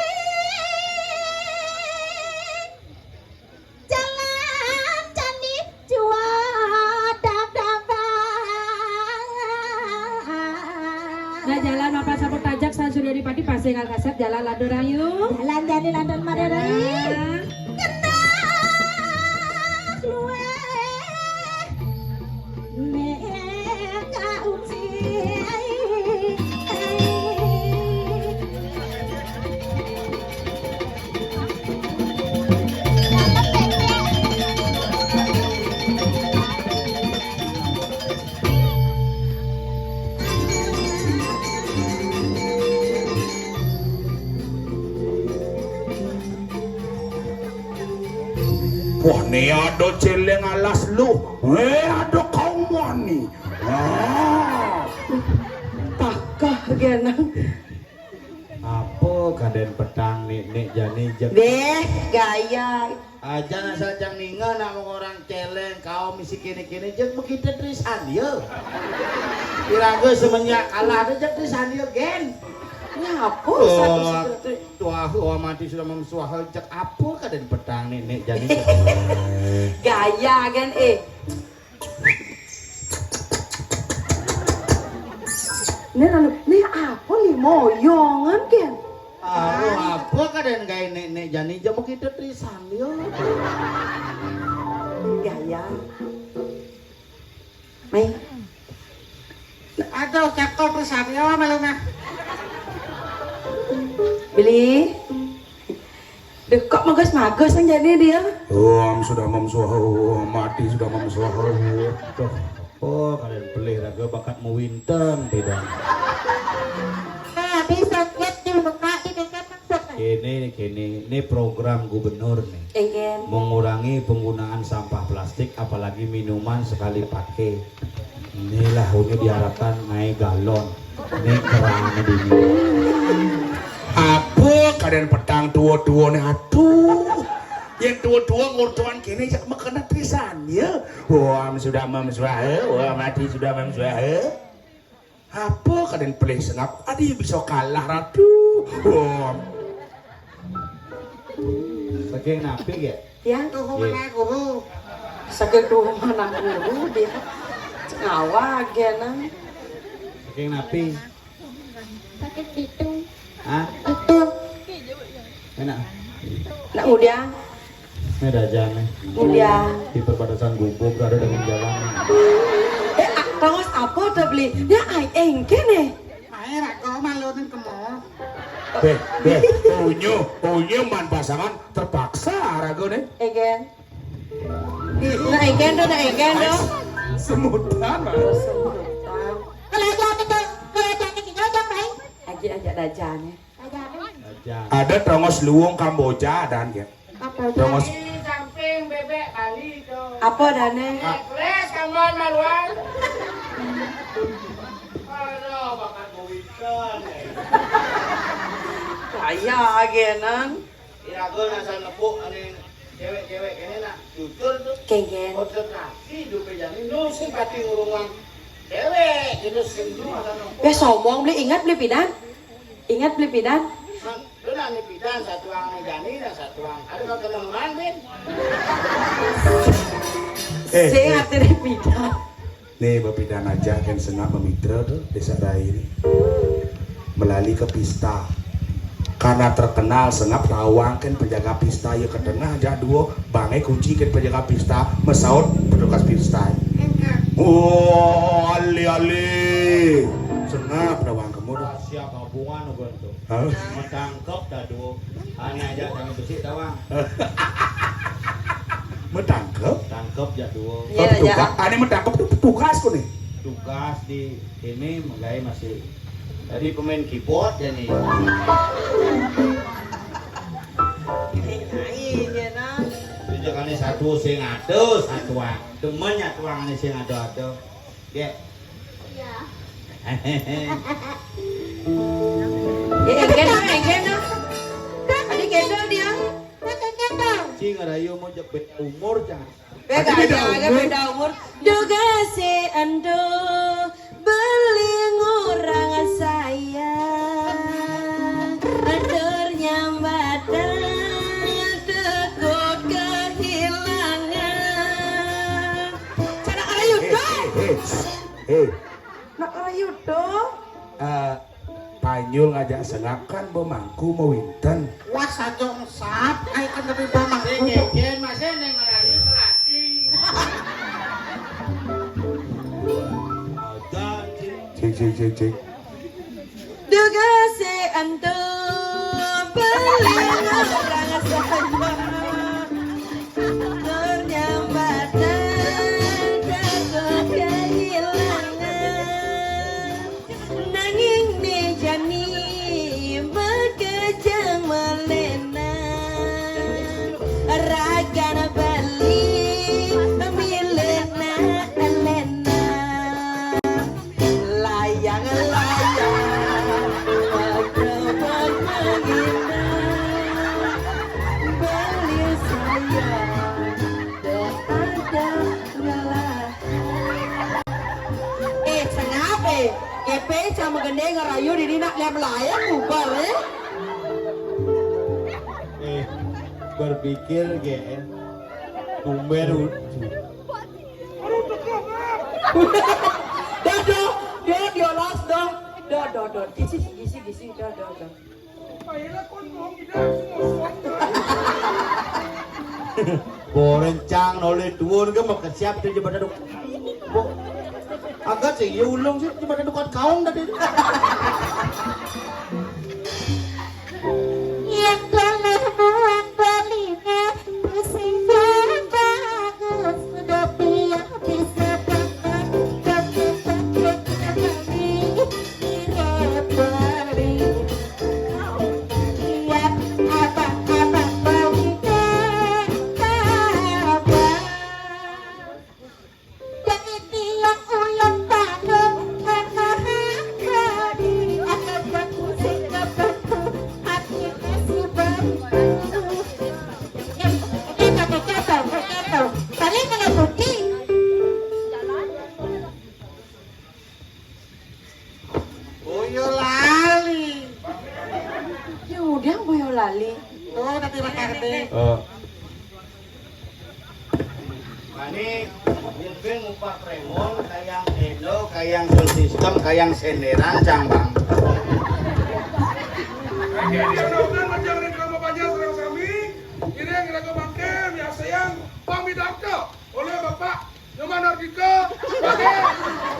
Jalan candi jual dab-daban. Nah, jalan mapan sampun tajak, San Surya Dipati, pasing kasat, jalan lantur ayu. Jalan jani lantur Madé Rai. Jalan. Kendak luweh. Wah, né ada céléng alas lu. Eh, ada kaum wani. Ah. Takah genang. Apa kadén petang nik nik jani jek. Deh, gaya. Aja asal jang ninga nak mung orang céléng, kaum misi kéné-kéné jek begitu trisan ya. Iraga semenjak kalah ada jek trisan ya, Gen. Ini apa? Oh, satu secret? Tuah, oh, mati sudah memsuah jek apa kadén petang nik nik jani jek. Gaya, Gen, eh. Né anu, né apa né moyongan, Ken? Aduh, apa kadén gaé nek-nek jani jam kita trisan yo. Gaya. Mai. Aduh, cakep trisan yo malu nah. Beli. Duh, kok magas-magas yang jadi dia? Om sudah mem swaha, om mati sudah mem swaha. Tuh, apa kadén pelih raga bakat mawinten, tidak. Nah, bisa lihat di muka di dekat maksud. Ini gini, ini program gubernur nih. Ingin. Mengurangi penggunaan sampah plastik, apalagi minuman sekali pakai. Inilah ini diharapkan naik galon. Ini kerannya dingin. Apa keadaan petang tua-tua nih, aduh. Yang tua-tua ngurtuan kene jak makana pisan ya. Wah, sudah mamsuaha, wah mati sudah mamsuaha. Apa keadaan pelih sengap? Adi bisa kalah ratu. Wah. Saking napi ya? Ya. Tuh mana guru? Saking tuh mana guru dia? Ngawa genang. Saking napi? Sakit pitung. Hah? Pitung. Enak. Nak udah. Ini ada aja nih. Udah. Di perbatasan gubuk ada dengan jalan. Eh, ah, tongos apa tuh beli? Ya, ai engke nih. Ae rako malunin ke mall. Beh, beh, unyu, unyu man pasangan terpaksa rago nih. Egen. Nah, egen tuh, nah, egen tuh. Semutan, Mas. Semutan. Kalau aja apa tuh? Kalau aja apa sih? Jajang, Bang. Lagi aja dajane. Aja apa? Ada tongos luwung Kamboja dan ya. Apa? Tongos. Di samping bebek Bali tuh. Apa dane? Ah. Ekspres kamu maluan. Aduh, bakat Bowiton. Kaya agenan. Irago asal nepuk ane cewek-cewek kene nak jujur tuh. Kengken. Konsentrasi dupe jani nu sing pati ngurungan cewek gitu sing nu asal nepuk. Wes sombong beli, ingat beli pidan. Ingat beli pidan. Lu nang pidan satuang ane jani dan satuang. Ada kau kena mantin. Eh, sing eh. Ati beli pidan. Nih, bepidan aja kan sengap memitra tuh desa Rai ini. Melali ke pista. Karena terkenal sengap lawang kan penjaga pista ya ke tengah aja dua bangai kunci kan penjaga pista mesaut petugas pista. Oh, ali ali. Sengap lawang kamu dah. Siap hubungan tuh. Hah? Metangkep dah dua. Hanya aja kami besi tawang. Metangkep? Tangkep ya dua. Iya, oh, petugas. Ane metangkep tuh petugas kok nih. Tugas di ini menggai masih. Tadi pemain keyboard ya nih. Ini nyanyi dia nah. Itu jangan satu sing ada satu. Demen ya tuang ini sing ada ada. Ya. Iya. Eh, engken, engken. Tadi gendong dia. Cing rayu mau jepit umur jangan. Beda aja, beda umur. Duga si endo beli ngurang saya. Andor nyambatan takut kehilangan. Cara ayu dong. Eh, eh, eh. Nak rayu to? Eh, Panyul ngajak sengap kan bemangku mawinten. Wah, sajong sap, ai kan tapi bemangku. Sing ngeken masih neng rayu selati. Aja, cing. Cing, cing, cing, cing. Duga si antu beli orang saja. Ternyambatan takut kehilangan. Nanging ne jani makejang melena. Rakan bali milikna Elena. Layang-layang, berkebun mengindah. Beli saya, tak ada ngalah. Eh, sengap, eh. Kepe sama gende ngerayu di dina lem layang bubar, eh. Eh, berpikir, Gen. Tumben, u- Aduh, teko, Bang. Dah, dah, dah, dia las, dah. Dah, dah, dah. Gisi, gisi, gisi, dah, dah, dah. Ayolah, kon bohong, tidak, semua suap, Bang. Borencang noleh tuun ke mau kesiap tu jebatan duk. Bo-, agak sih, ya ulung sih jebatan duk kaung tadi. Yang telah buat belinya, pusing bagus, sudah piak bisa teman, tapi sakit hati, tidak beri. Yang Terima kasih. Eh, Mani, Bilbin ngupak prémon, kayang Endo, kayang sound system, kayang senderan, cang bang. Oke, dia nonton macam reklame panjang serang sami. Kira kira ke bangke, biasa yang pamit oleh Bapak Nyoman Ardika, sebagai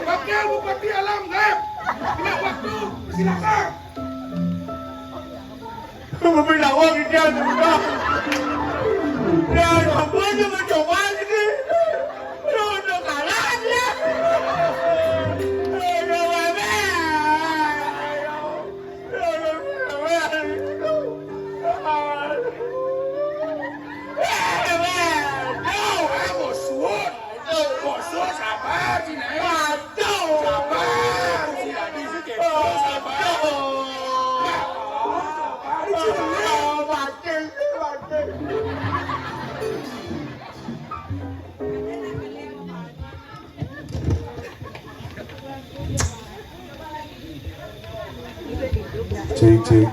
Wakil Bupati Alam Gaib. Kena waktu, silakan. Bupati Lawang kita sudah. Dan apa je mencoba lagi? Lu udah kalah dia. Lu udah kalah. Lu udah kalah. Lu udah kalah. Aduh. Aduh. Aduh. Cek, cek.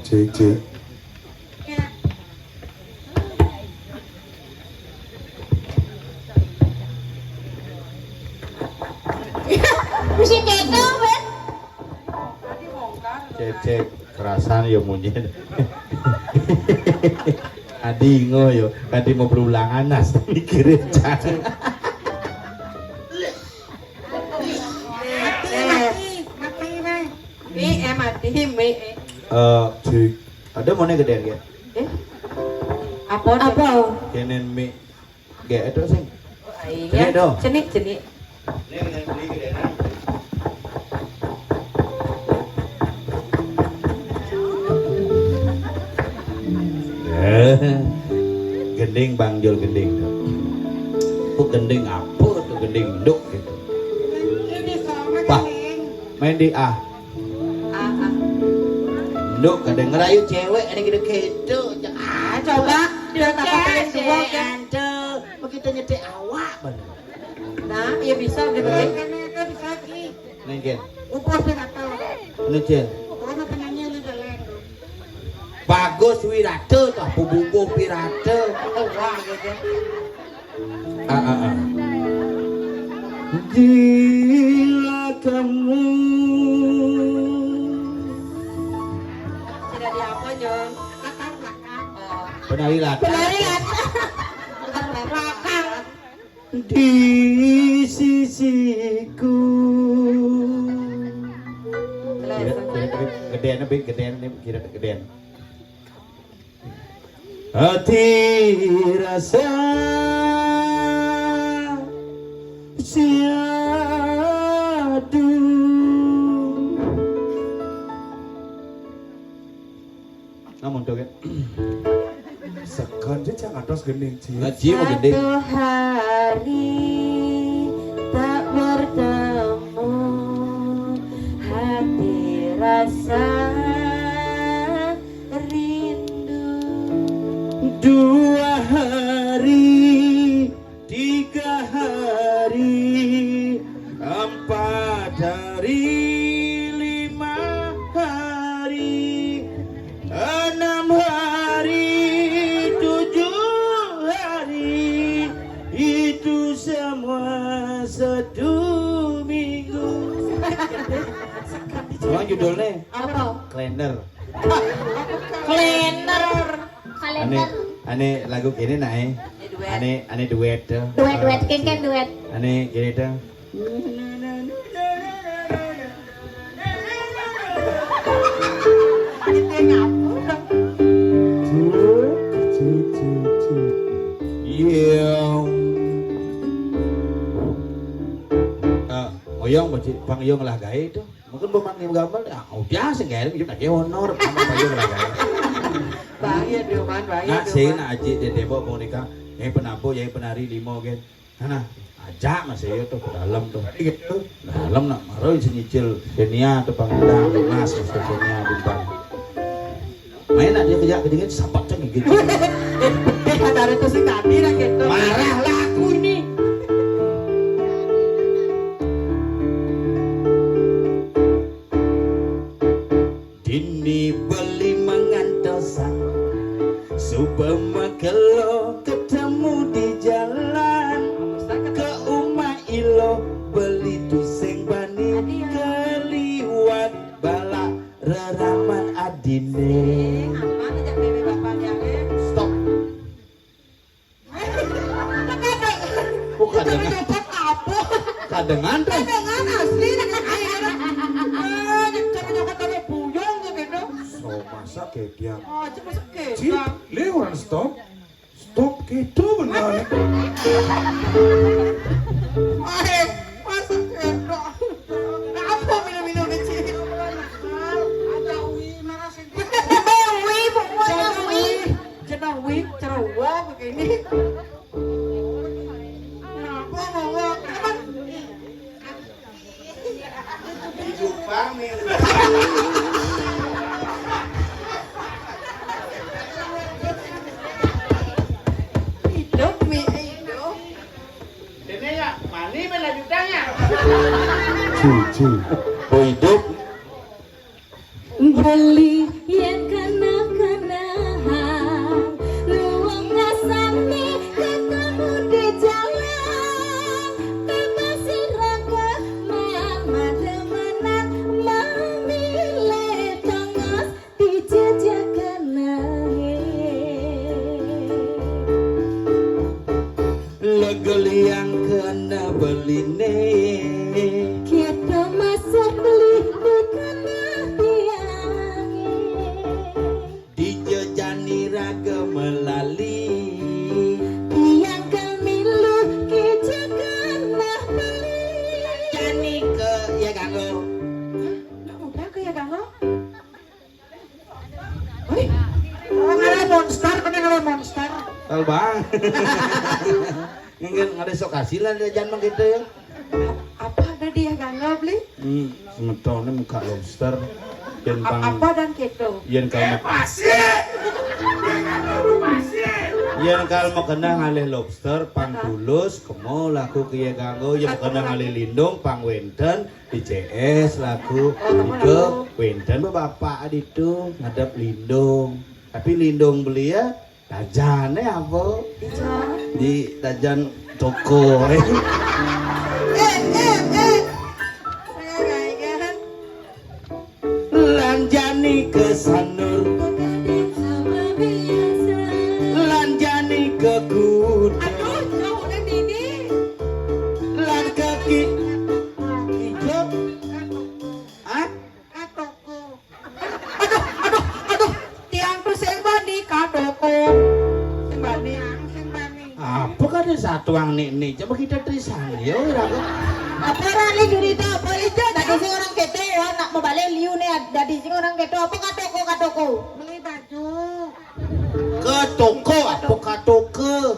Cek, cek. Mesti gitu, Ben. Cek, cek. Kerasan ya munyi. Adi ngo yo, tadi mau berulangan nas mikirin cara. Mati, mati, mati, mati, Bang. Mi, eh, mati, mi, eh. Eh, cek. Ada mana gedé ya? Eh? Apa? Apa? Kenen mi. Gé itu sing. Oh, iya. Cenik dong. Cenik, cenik. Eh, gending, Bang Jul, gending tuh. Kok gending apa tuh, gending nduk gitu. Wah, main di ah. Ah, ah. Nduk kadang ngerayu cewek, ada gitu gitu. Ah, coba dia tak pakai dua kan. Begitu nyetik awak bener. Nah, iya bisa gitu. Eh. Kan itu bisa sih. Nengken. Upah sih kata. Nengken. Pokoknya penyanyi ini jalan. Bagus Wirata tuh, bubuh Wirata. Wah, gitu. Ah, ah, ah. Gila kamu. Tidak di apa, Jon? Latar belakang. Oh. Penari latar. Penari latar. Latar belakang. Di sisiku. Kira, kira, kira, gedean, Bing, gedean, nih, kira gedean. Hati rasa siadu. Namun tuh kan. Sekon sih cang atas gending, Ci. Ngaji mau gending. Satu hari tak bertemu, hati rasa rindu. Dua hari, tiga hari, empat hari, lima hari, enam hari, tujuh hari, itu semua satu minggu. Apa judulnya? Apa? Kalender. Kalender. Ane, ane lagu gini nae. Duet. Ane, ane duet tuh. Duet, duet, kan, kan duet. Ane gini tuh. Iya. Eh, oyong, Bang Oyong lah gaé tuh. Mungkin belum manggung gambar, ah, udah sih, nggak ada, lagi honor, apa aja lah, kan. Bahaya, Dioman, bahaya, Dioman. Nak, saya nak ajak dia tembok, mau nikah, yang penabuh, yang penari, limo, gen. Nah, nah, ajak Mas Yoyo tuh ke dalam tuh. Gitu. Dalam nak marah, isi nyicil, Kenia tuh panggilan, Mas, Mas Kenia, bintang. Main aja kerja kedingin, sapat ceng gitu. Eh, eh, ada itu sih tadi lah gitu. Marah laku ini. Dini beli mangantos Bemekelo ketemu di jalan, ke umah ilo beli tu sing bani keliwat balak reraman adine. Stop. Bukan dengan apa? Kadengan tuh. Kadengan asli dengan air. Ah, cara nyokot kalau buyung gitu. So masa kediang. Oh, cuma sekedar. Cip, liuran stop. Stop gitu bener. Ayo, masa kedok. Apa minum-minum kecil? Ada Wi, mana sih? Wi, pokoknya Wi. Jeneng Wi, cerowo begini. Apa bawa? Apa? Jupang nih. Hidup mi hidup. Ini ya, mani bela jutanya. Cucu. Oh, hidup. Beli yang kena-kenaan, luang ngasane ketemu di jalan, bebas siraga mama demenan, mamile tongos dijajakan ae. Legel yang kena beline. Kita masuk beli kena tiange. Dijejani raga melali. Tiang kemilu kijakan nah beli. Jani ke ya ganggu. Udah ke ya ganggu. Wih, orang ada monster, kena ada monster. Tahu bang. Nggak ada sok hasil lah dia jangan gitu ya. Apa ada dia ganggu beli? Hmm, semetone muka lobster. Yen pang apa dan keto? Yen kalau mau Pasir. Yen kalau mau kena ngalih lobster, pang tulus, kemo laku kiye ganggu, yen mau kena ngalih lindung, pang wenten, di C S laku, itu wenten bapak ditu ngadep lindung. Tapi lindung beli ya, tajane apa? Di tajan toko. Eh, eh, eh. Lanjani ke sanur. Lanjani ke kuda. Aduh, jauh udah ini. Lan kaki. Hijau. Hah? Katoko. Aduh, aduh, aduh. Tiang tuh sing bani katoko. Sing bani, sing bani. Apa kata satu ang nek nek? Coba kita trisan, yo, raga. Apa rani jurita apa itu? Tadi sing orang keto, ya, nak mau balik liu nih, tadi sing orang keto apa katoko, katoko? Beli baju. Ke toko, apa katoke?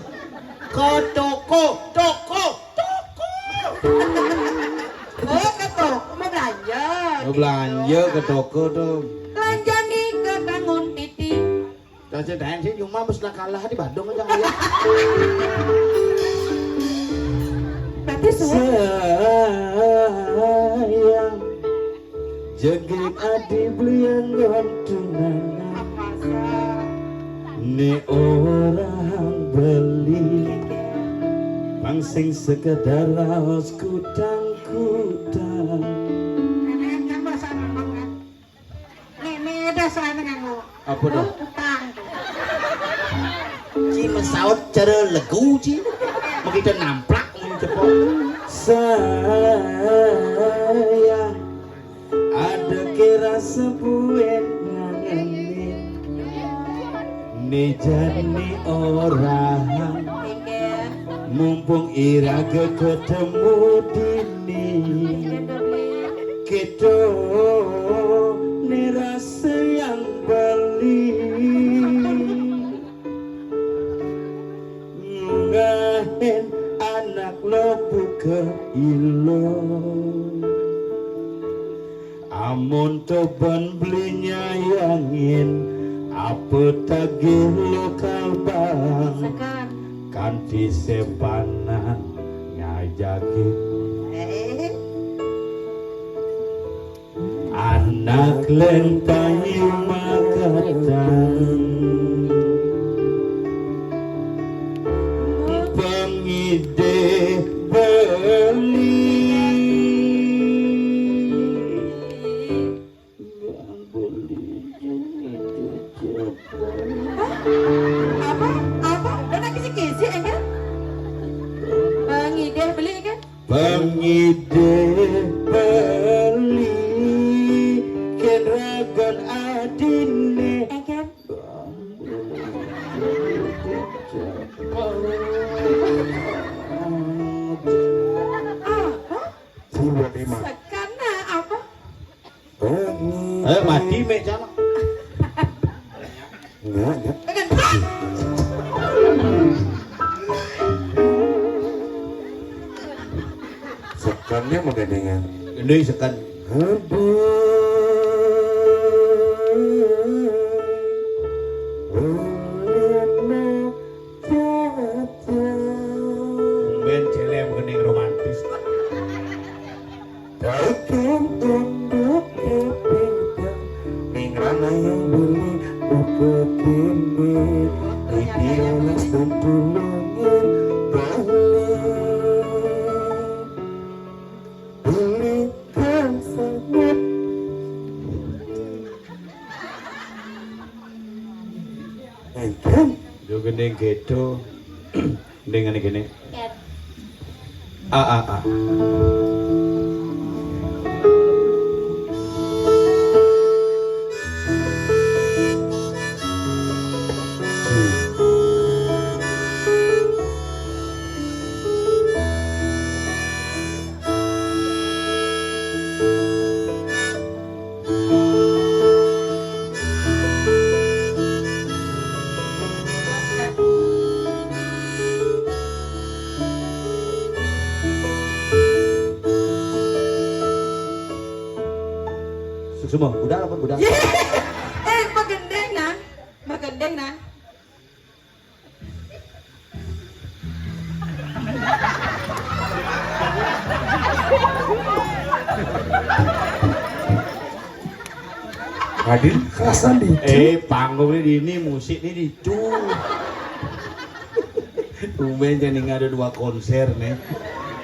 Ke toko, toko, toko. Oh, ke toko, mau belanja. Mau belanja ke toko tuh. Belanja nih ke bangun titi. Kasih sih cuma bes lah kalah di Badung aja kaya. Berarti suwe. Sayang, jegeg adi beliang ngon tunangan. Ne orang beli. Pang sing sekedar raos kutang-kutang. Nenek kan bahasa Minang kan? Nenek dasarnya nganggo. Apa dah? Utang. Ci mesaut cara legu, ci. Begitu namplak mun cepok. Sayang, ada kira sebuet ngangenin. Nejani orang. Mumpung iraga ketemu dini. Kita nerasa yang beli. Ngahen anak lo buka ilo. Amun toban beli nyayangin, apa tagih lokal bang? Kanti sepanan ngajakin. Eh. Anak lentang makatan. Apa? Apa? Dona kisi-kisi, enggal? Pangidih beli, kan? Pangidih beli, kén ragan adine. Enggal? Apa? Sing buat lima. Sekana apa? Ayo mati, mek, cana. Enggak, enggak. Sekannya mau gandengan. Ini sekan. Aduh. Ben celem kening romantis. Daging tunduk kepinggang ning ranah yang beli buka kini. Diolas dan tulungin balik. Belikan sangat. Engken. Yo gending gitu. Gending ngene kene. Ket. A a a. Suksma, budal apa budal? Eh, magending nah. Magending nah. Hadir kerasan di. Eh, panggung ini, ini musik ini dicu. Tumben jadi ada dua konser nih.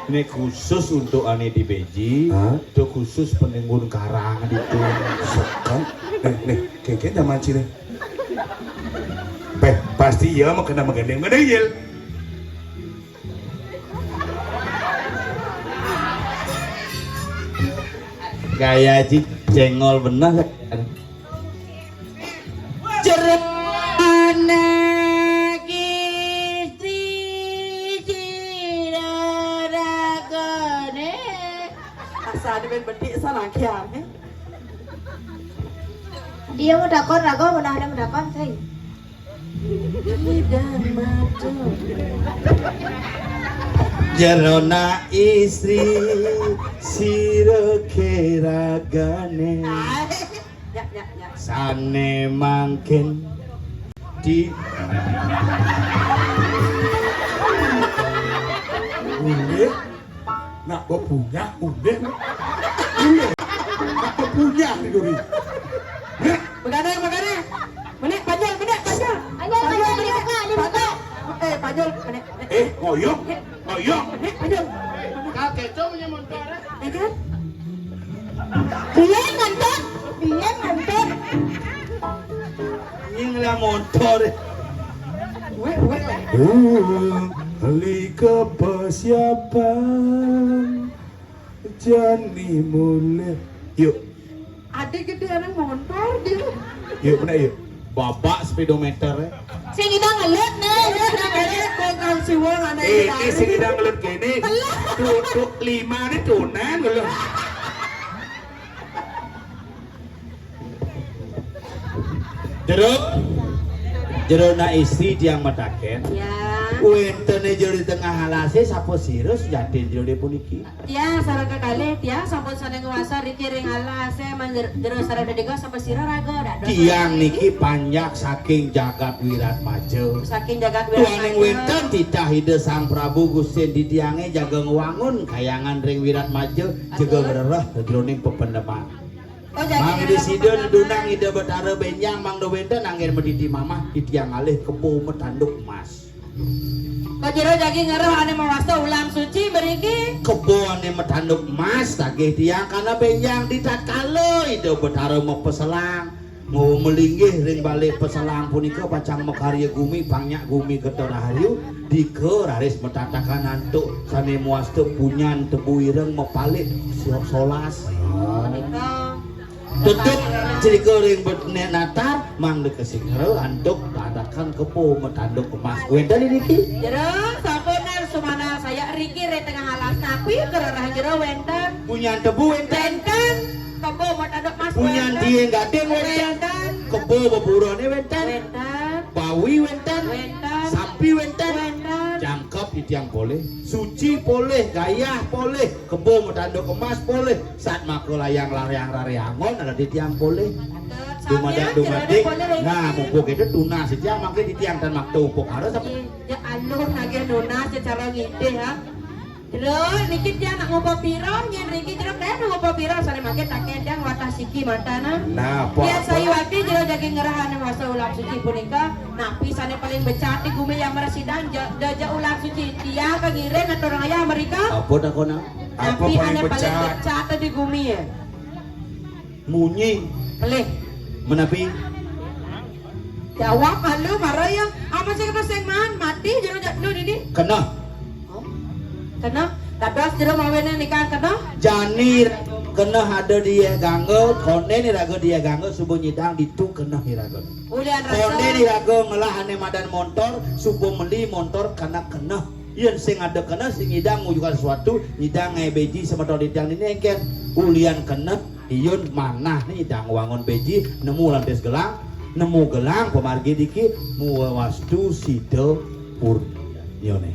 Ini khusus untuk Ani di Beji, hah? Itu khusus penengun karang gitu. Sekan. Nih, nih, keke zaman cile. Peh, pasti ya mau kena magending, magending, Yil. Gaya ci cengol bener. Jero anak istri sira ragane. Asane ben bedik salah kiane. Iya, mau dakon raga, menawa mau dakon, sing. Jerona istri sira keragane. Ya, ya, ya. Sane mangkin di Boleh. Nak bepunya, boleh. Boleh. Nak bepunya, Duri. Begadang, begadang. Menek, panjul, menek, panjul. Panjul, panjul, panjul, dibuka, dibuka. Panjul. Eh, panjul, menek, menek. Eh, ngoyong, ngoyong. Menek, panjul. Kakek tu punya motor, eh? Ya kan? Dia ngantuk, dia ngantuk. Ini lah motor. Weh, weh, weh. Ahli kepersiapan. Jani mulih. Yuk. Adik gede anak motor dia. Yuk, mana yuk? Babak speedometer, eh. Sing kita ngelut nih, ngelut nih. Kok kau siwang anak. Eh, ini sing kita ngelut kene. Tuh, tuh, lima nih tunan ngelut. Jero, jero nak istri tiang mataken. Ya. Wénten jero di tengah alase sapa sira sujatin jero puniki? Tiang sareng kekalih tiang sampun sané nguasa riki ring alase manjer-, jero sareng dedega sapa sira raga dados. Tiang niki panjak saking jagat Wiratmaja. Saking jagat Wiratmaja. Tuaning wénten titah Ida Sang Prabu Gusti Adi tiange jaga ngwangun kayangan ring Wiratmaja, jaga ngrereh jroning pependeman. Oh, jagi mangda ngarep sida pependeman. Nedunang Ida Betara benjang mangda wénten anggen madidi mamah titiang alih kebo matanduk emas. Kok jero jagi ngeroh ane mawasta ulam suci mriki? Kebo ane matanduk emas tagih tiang kana benjang di tatkala Ida Betara mapeselang. Mau melinggih ring balik peselang punika pacang makarya gumi, pang nyak gumi getah rahayu, dika raris matatakan antuk sane mawasta punyan tebu ireng mapalit siap solas. Punika. Tetep cerita ring betne natar, mangda kasingra antuk tatakan kebo matanduk emas. Wenten niki? Jero, sampun sumana saya riki ring tengah alas, napi kererah jero wenten? Punyan tebu wenten? Wenten. Kebo matanduk emas. Punyan wenten. Dieng gading wenten? Wenten. Kebo beburone wenten? Wenten. Bawi wenten? Wenten. Sapi wenten? Wenten. Jangkep titiang polih, suci polih, gayah polih, kebo matanduk emas polih, satmaka layang-layang rariangon ada titiang polih. Dumadak, samian, dumadik. Nah, mumpung itu tunas titiang mangke titiang tan makta upakara sami. Iya, ya alur nagih nunas ya cara ngidih, ha. Jero, niki tiang nak ngupa pira, nyen riki jero kaya nak ngupa pira, sane mangke taken tiang watah siki mantana. Nah, apa, tiang apa? Sayuwakti jero jagi ngerahane wasa ulam suci punika, napi sane paling becat di gumi yang mresidang, ja-, ja-, ja ulam suci. Tiang kangiring atur ayah merika. Apa takona? Apa napi paling ane paling becat? Becat di gumi ya? Munyi. Pelih. Menapi? Jawab malu mara ya. Amun sing sing man mati jero jatno dini. Keneh. Oh. Keneh. Dados jero mawene nika keneh. Jani keneh ada di gangga, konden iraga di gangga suba nyidang ditu keneh iraga. Ulian rasa. Konden iraga ngelah ane madan montor, suba meli montor keneh-keneh. Yen sing ada keneh, sing nyidang ngujukan sesuatu, nyidang ngae beji semeton titiang nini engken. Ulian keneh, iyun manah nyidang wangun beji, nemu lantis gelang, nemu gelang pamargi diki, muwastu sida purnyane.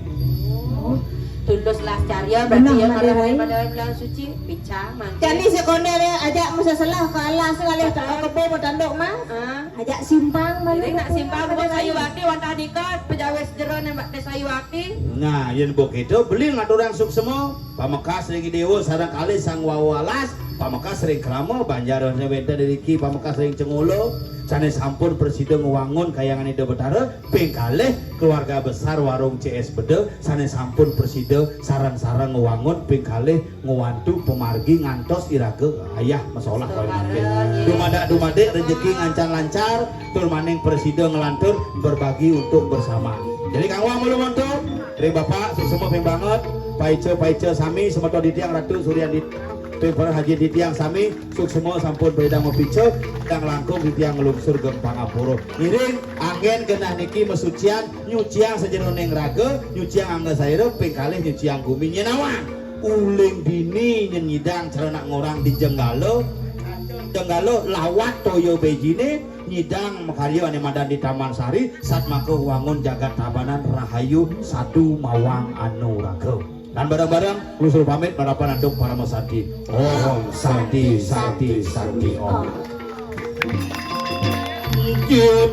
Oh, tulus las carya. Benah, berarti ya Made kalau Rai. Pada bulan suci, pica mangke. Jani sekondi ajak mesti selah ke alas ngalih tak kebo matanduk mas. Ah. Ajak simpang malu. Ring nak simpang buat sayuwakti wantah nika pejawis jero nembak desa sayuwakti. Nah, yen begitu beli ngaturang suksema, pamekas ring dewa sareng kalih sang wawa alas, pamekas ring krama banjar sane wenten iriki, pamekas ring cengolo sane sampun prasida ngwangun kayangan Ida Betara, ping kalih keluarga besar warung C S Beda sane sampun prasida sareng-sareng ngwangun, ping kalih ngwantu pamargi ngantos iraga ayah masolah. Saudara, kawin mangkin. Iya. Dumadak-dumadik rejeki ngancan lancar, tur maning prasida nglantur berbagi untuk bersama. Jadi kang wah mulu montor, ring Bapak suksema ping banget, paica-paica sami semeton titiang Ratu Suryan di ping para haji titiang sami suksema sampun beredang mapica, kang langkung titiang nglungsur geng pangapura. Ngiring anggen genah niki masucian, nyuciang sajeroning raga, nyuciang angga saira, ping kalih nyuciang gumi nyenawang. Uling dini nyen nyidang cara nak ngorang di jenggala. Jenggala lawat toya bejine nyidang makarya ane madan di Taman Sari, satmaka wangun jagat Tabanan rahayu sadu mawang anuraga. Dan bareng-bareng nglusul pamit marapan antuk parama santi. Om Santi, Santi, Santi, Om. Jut.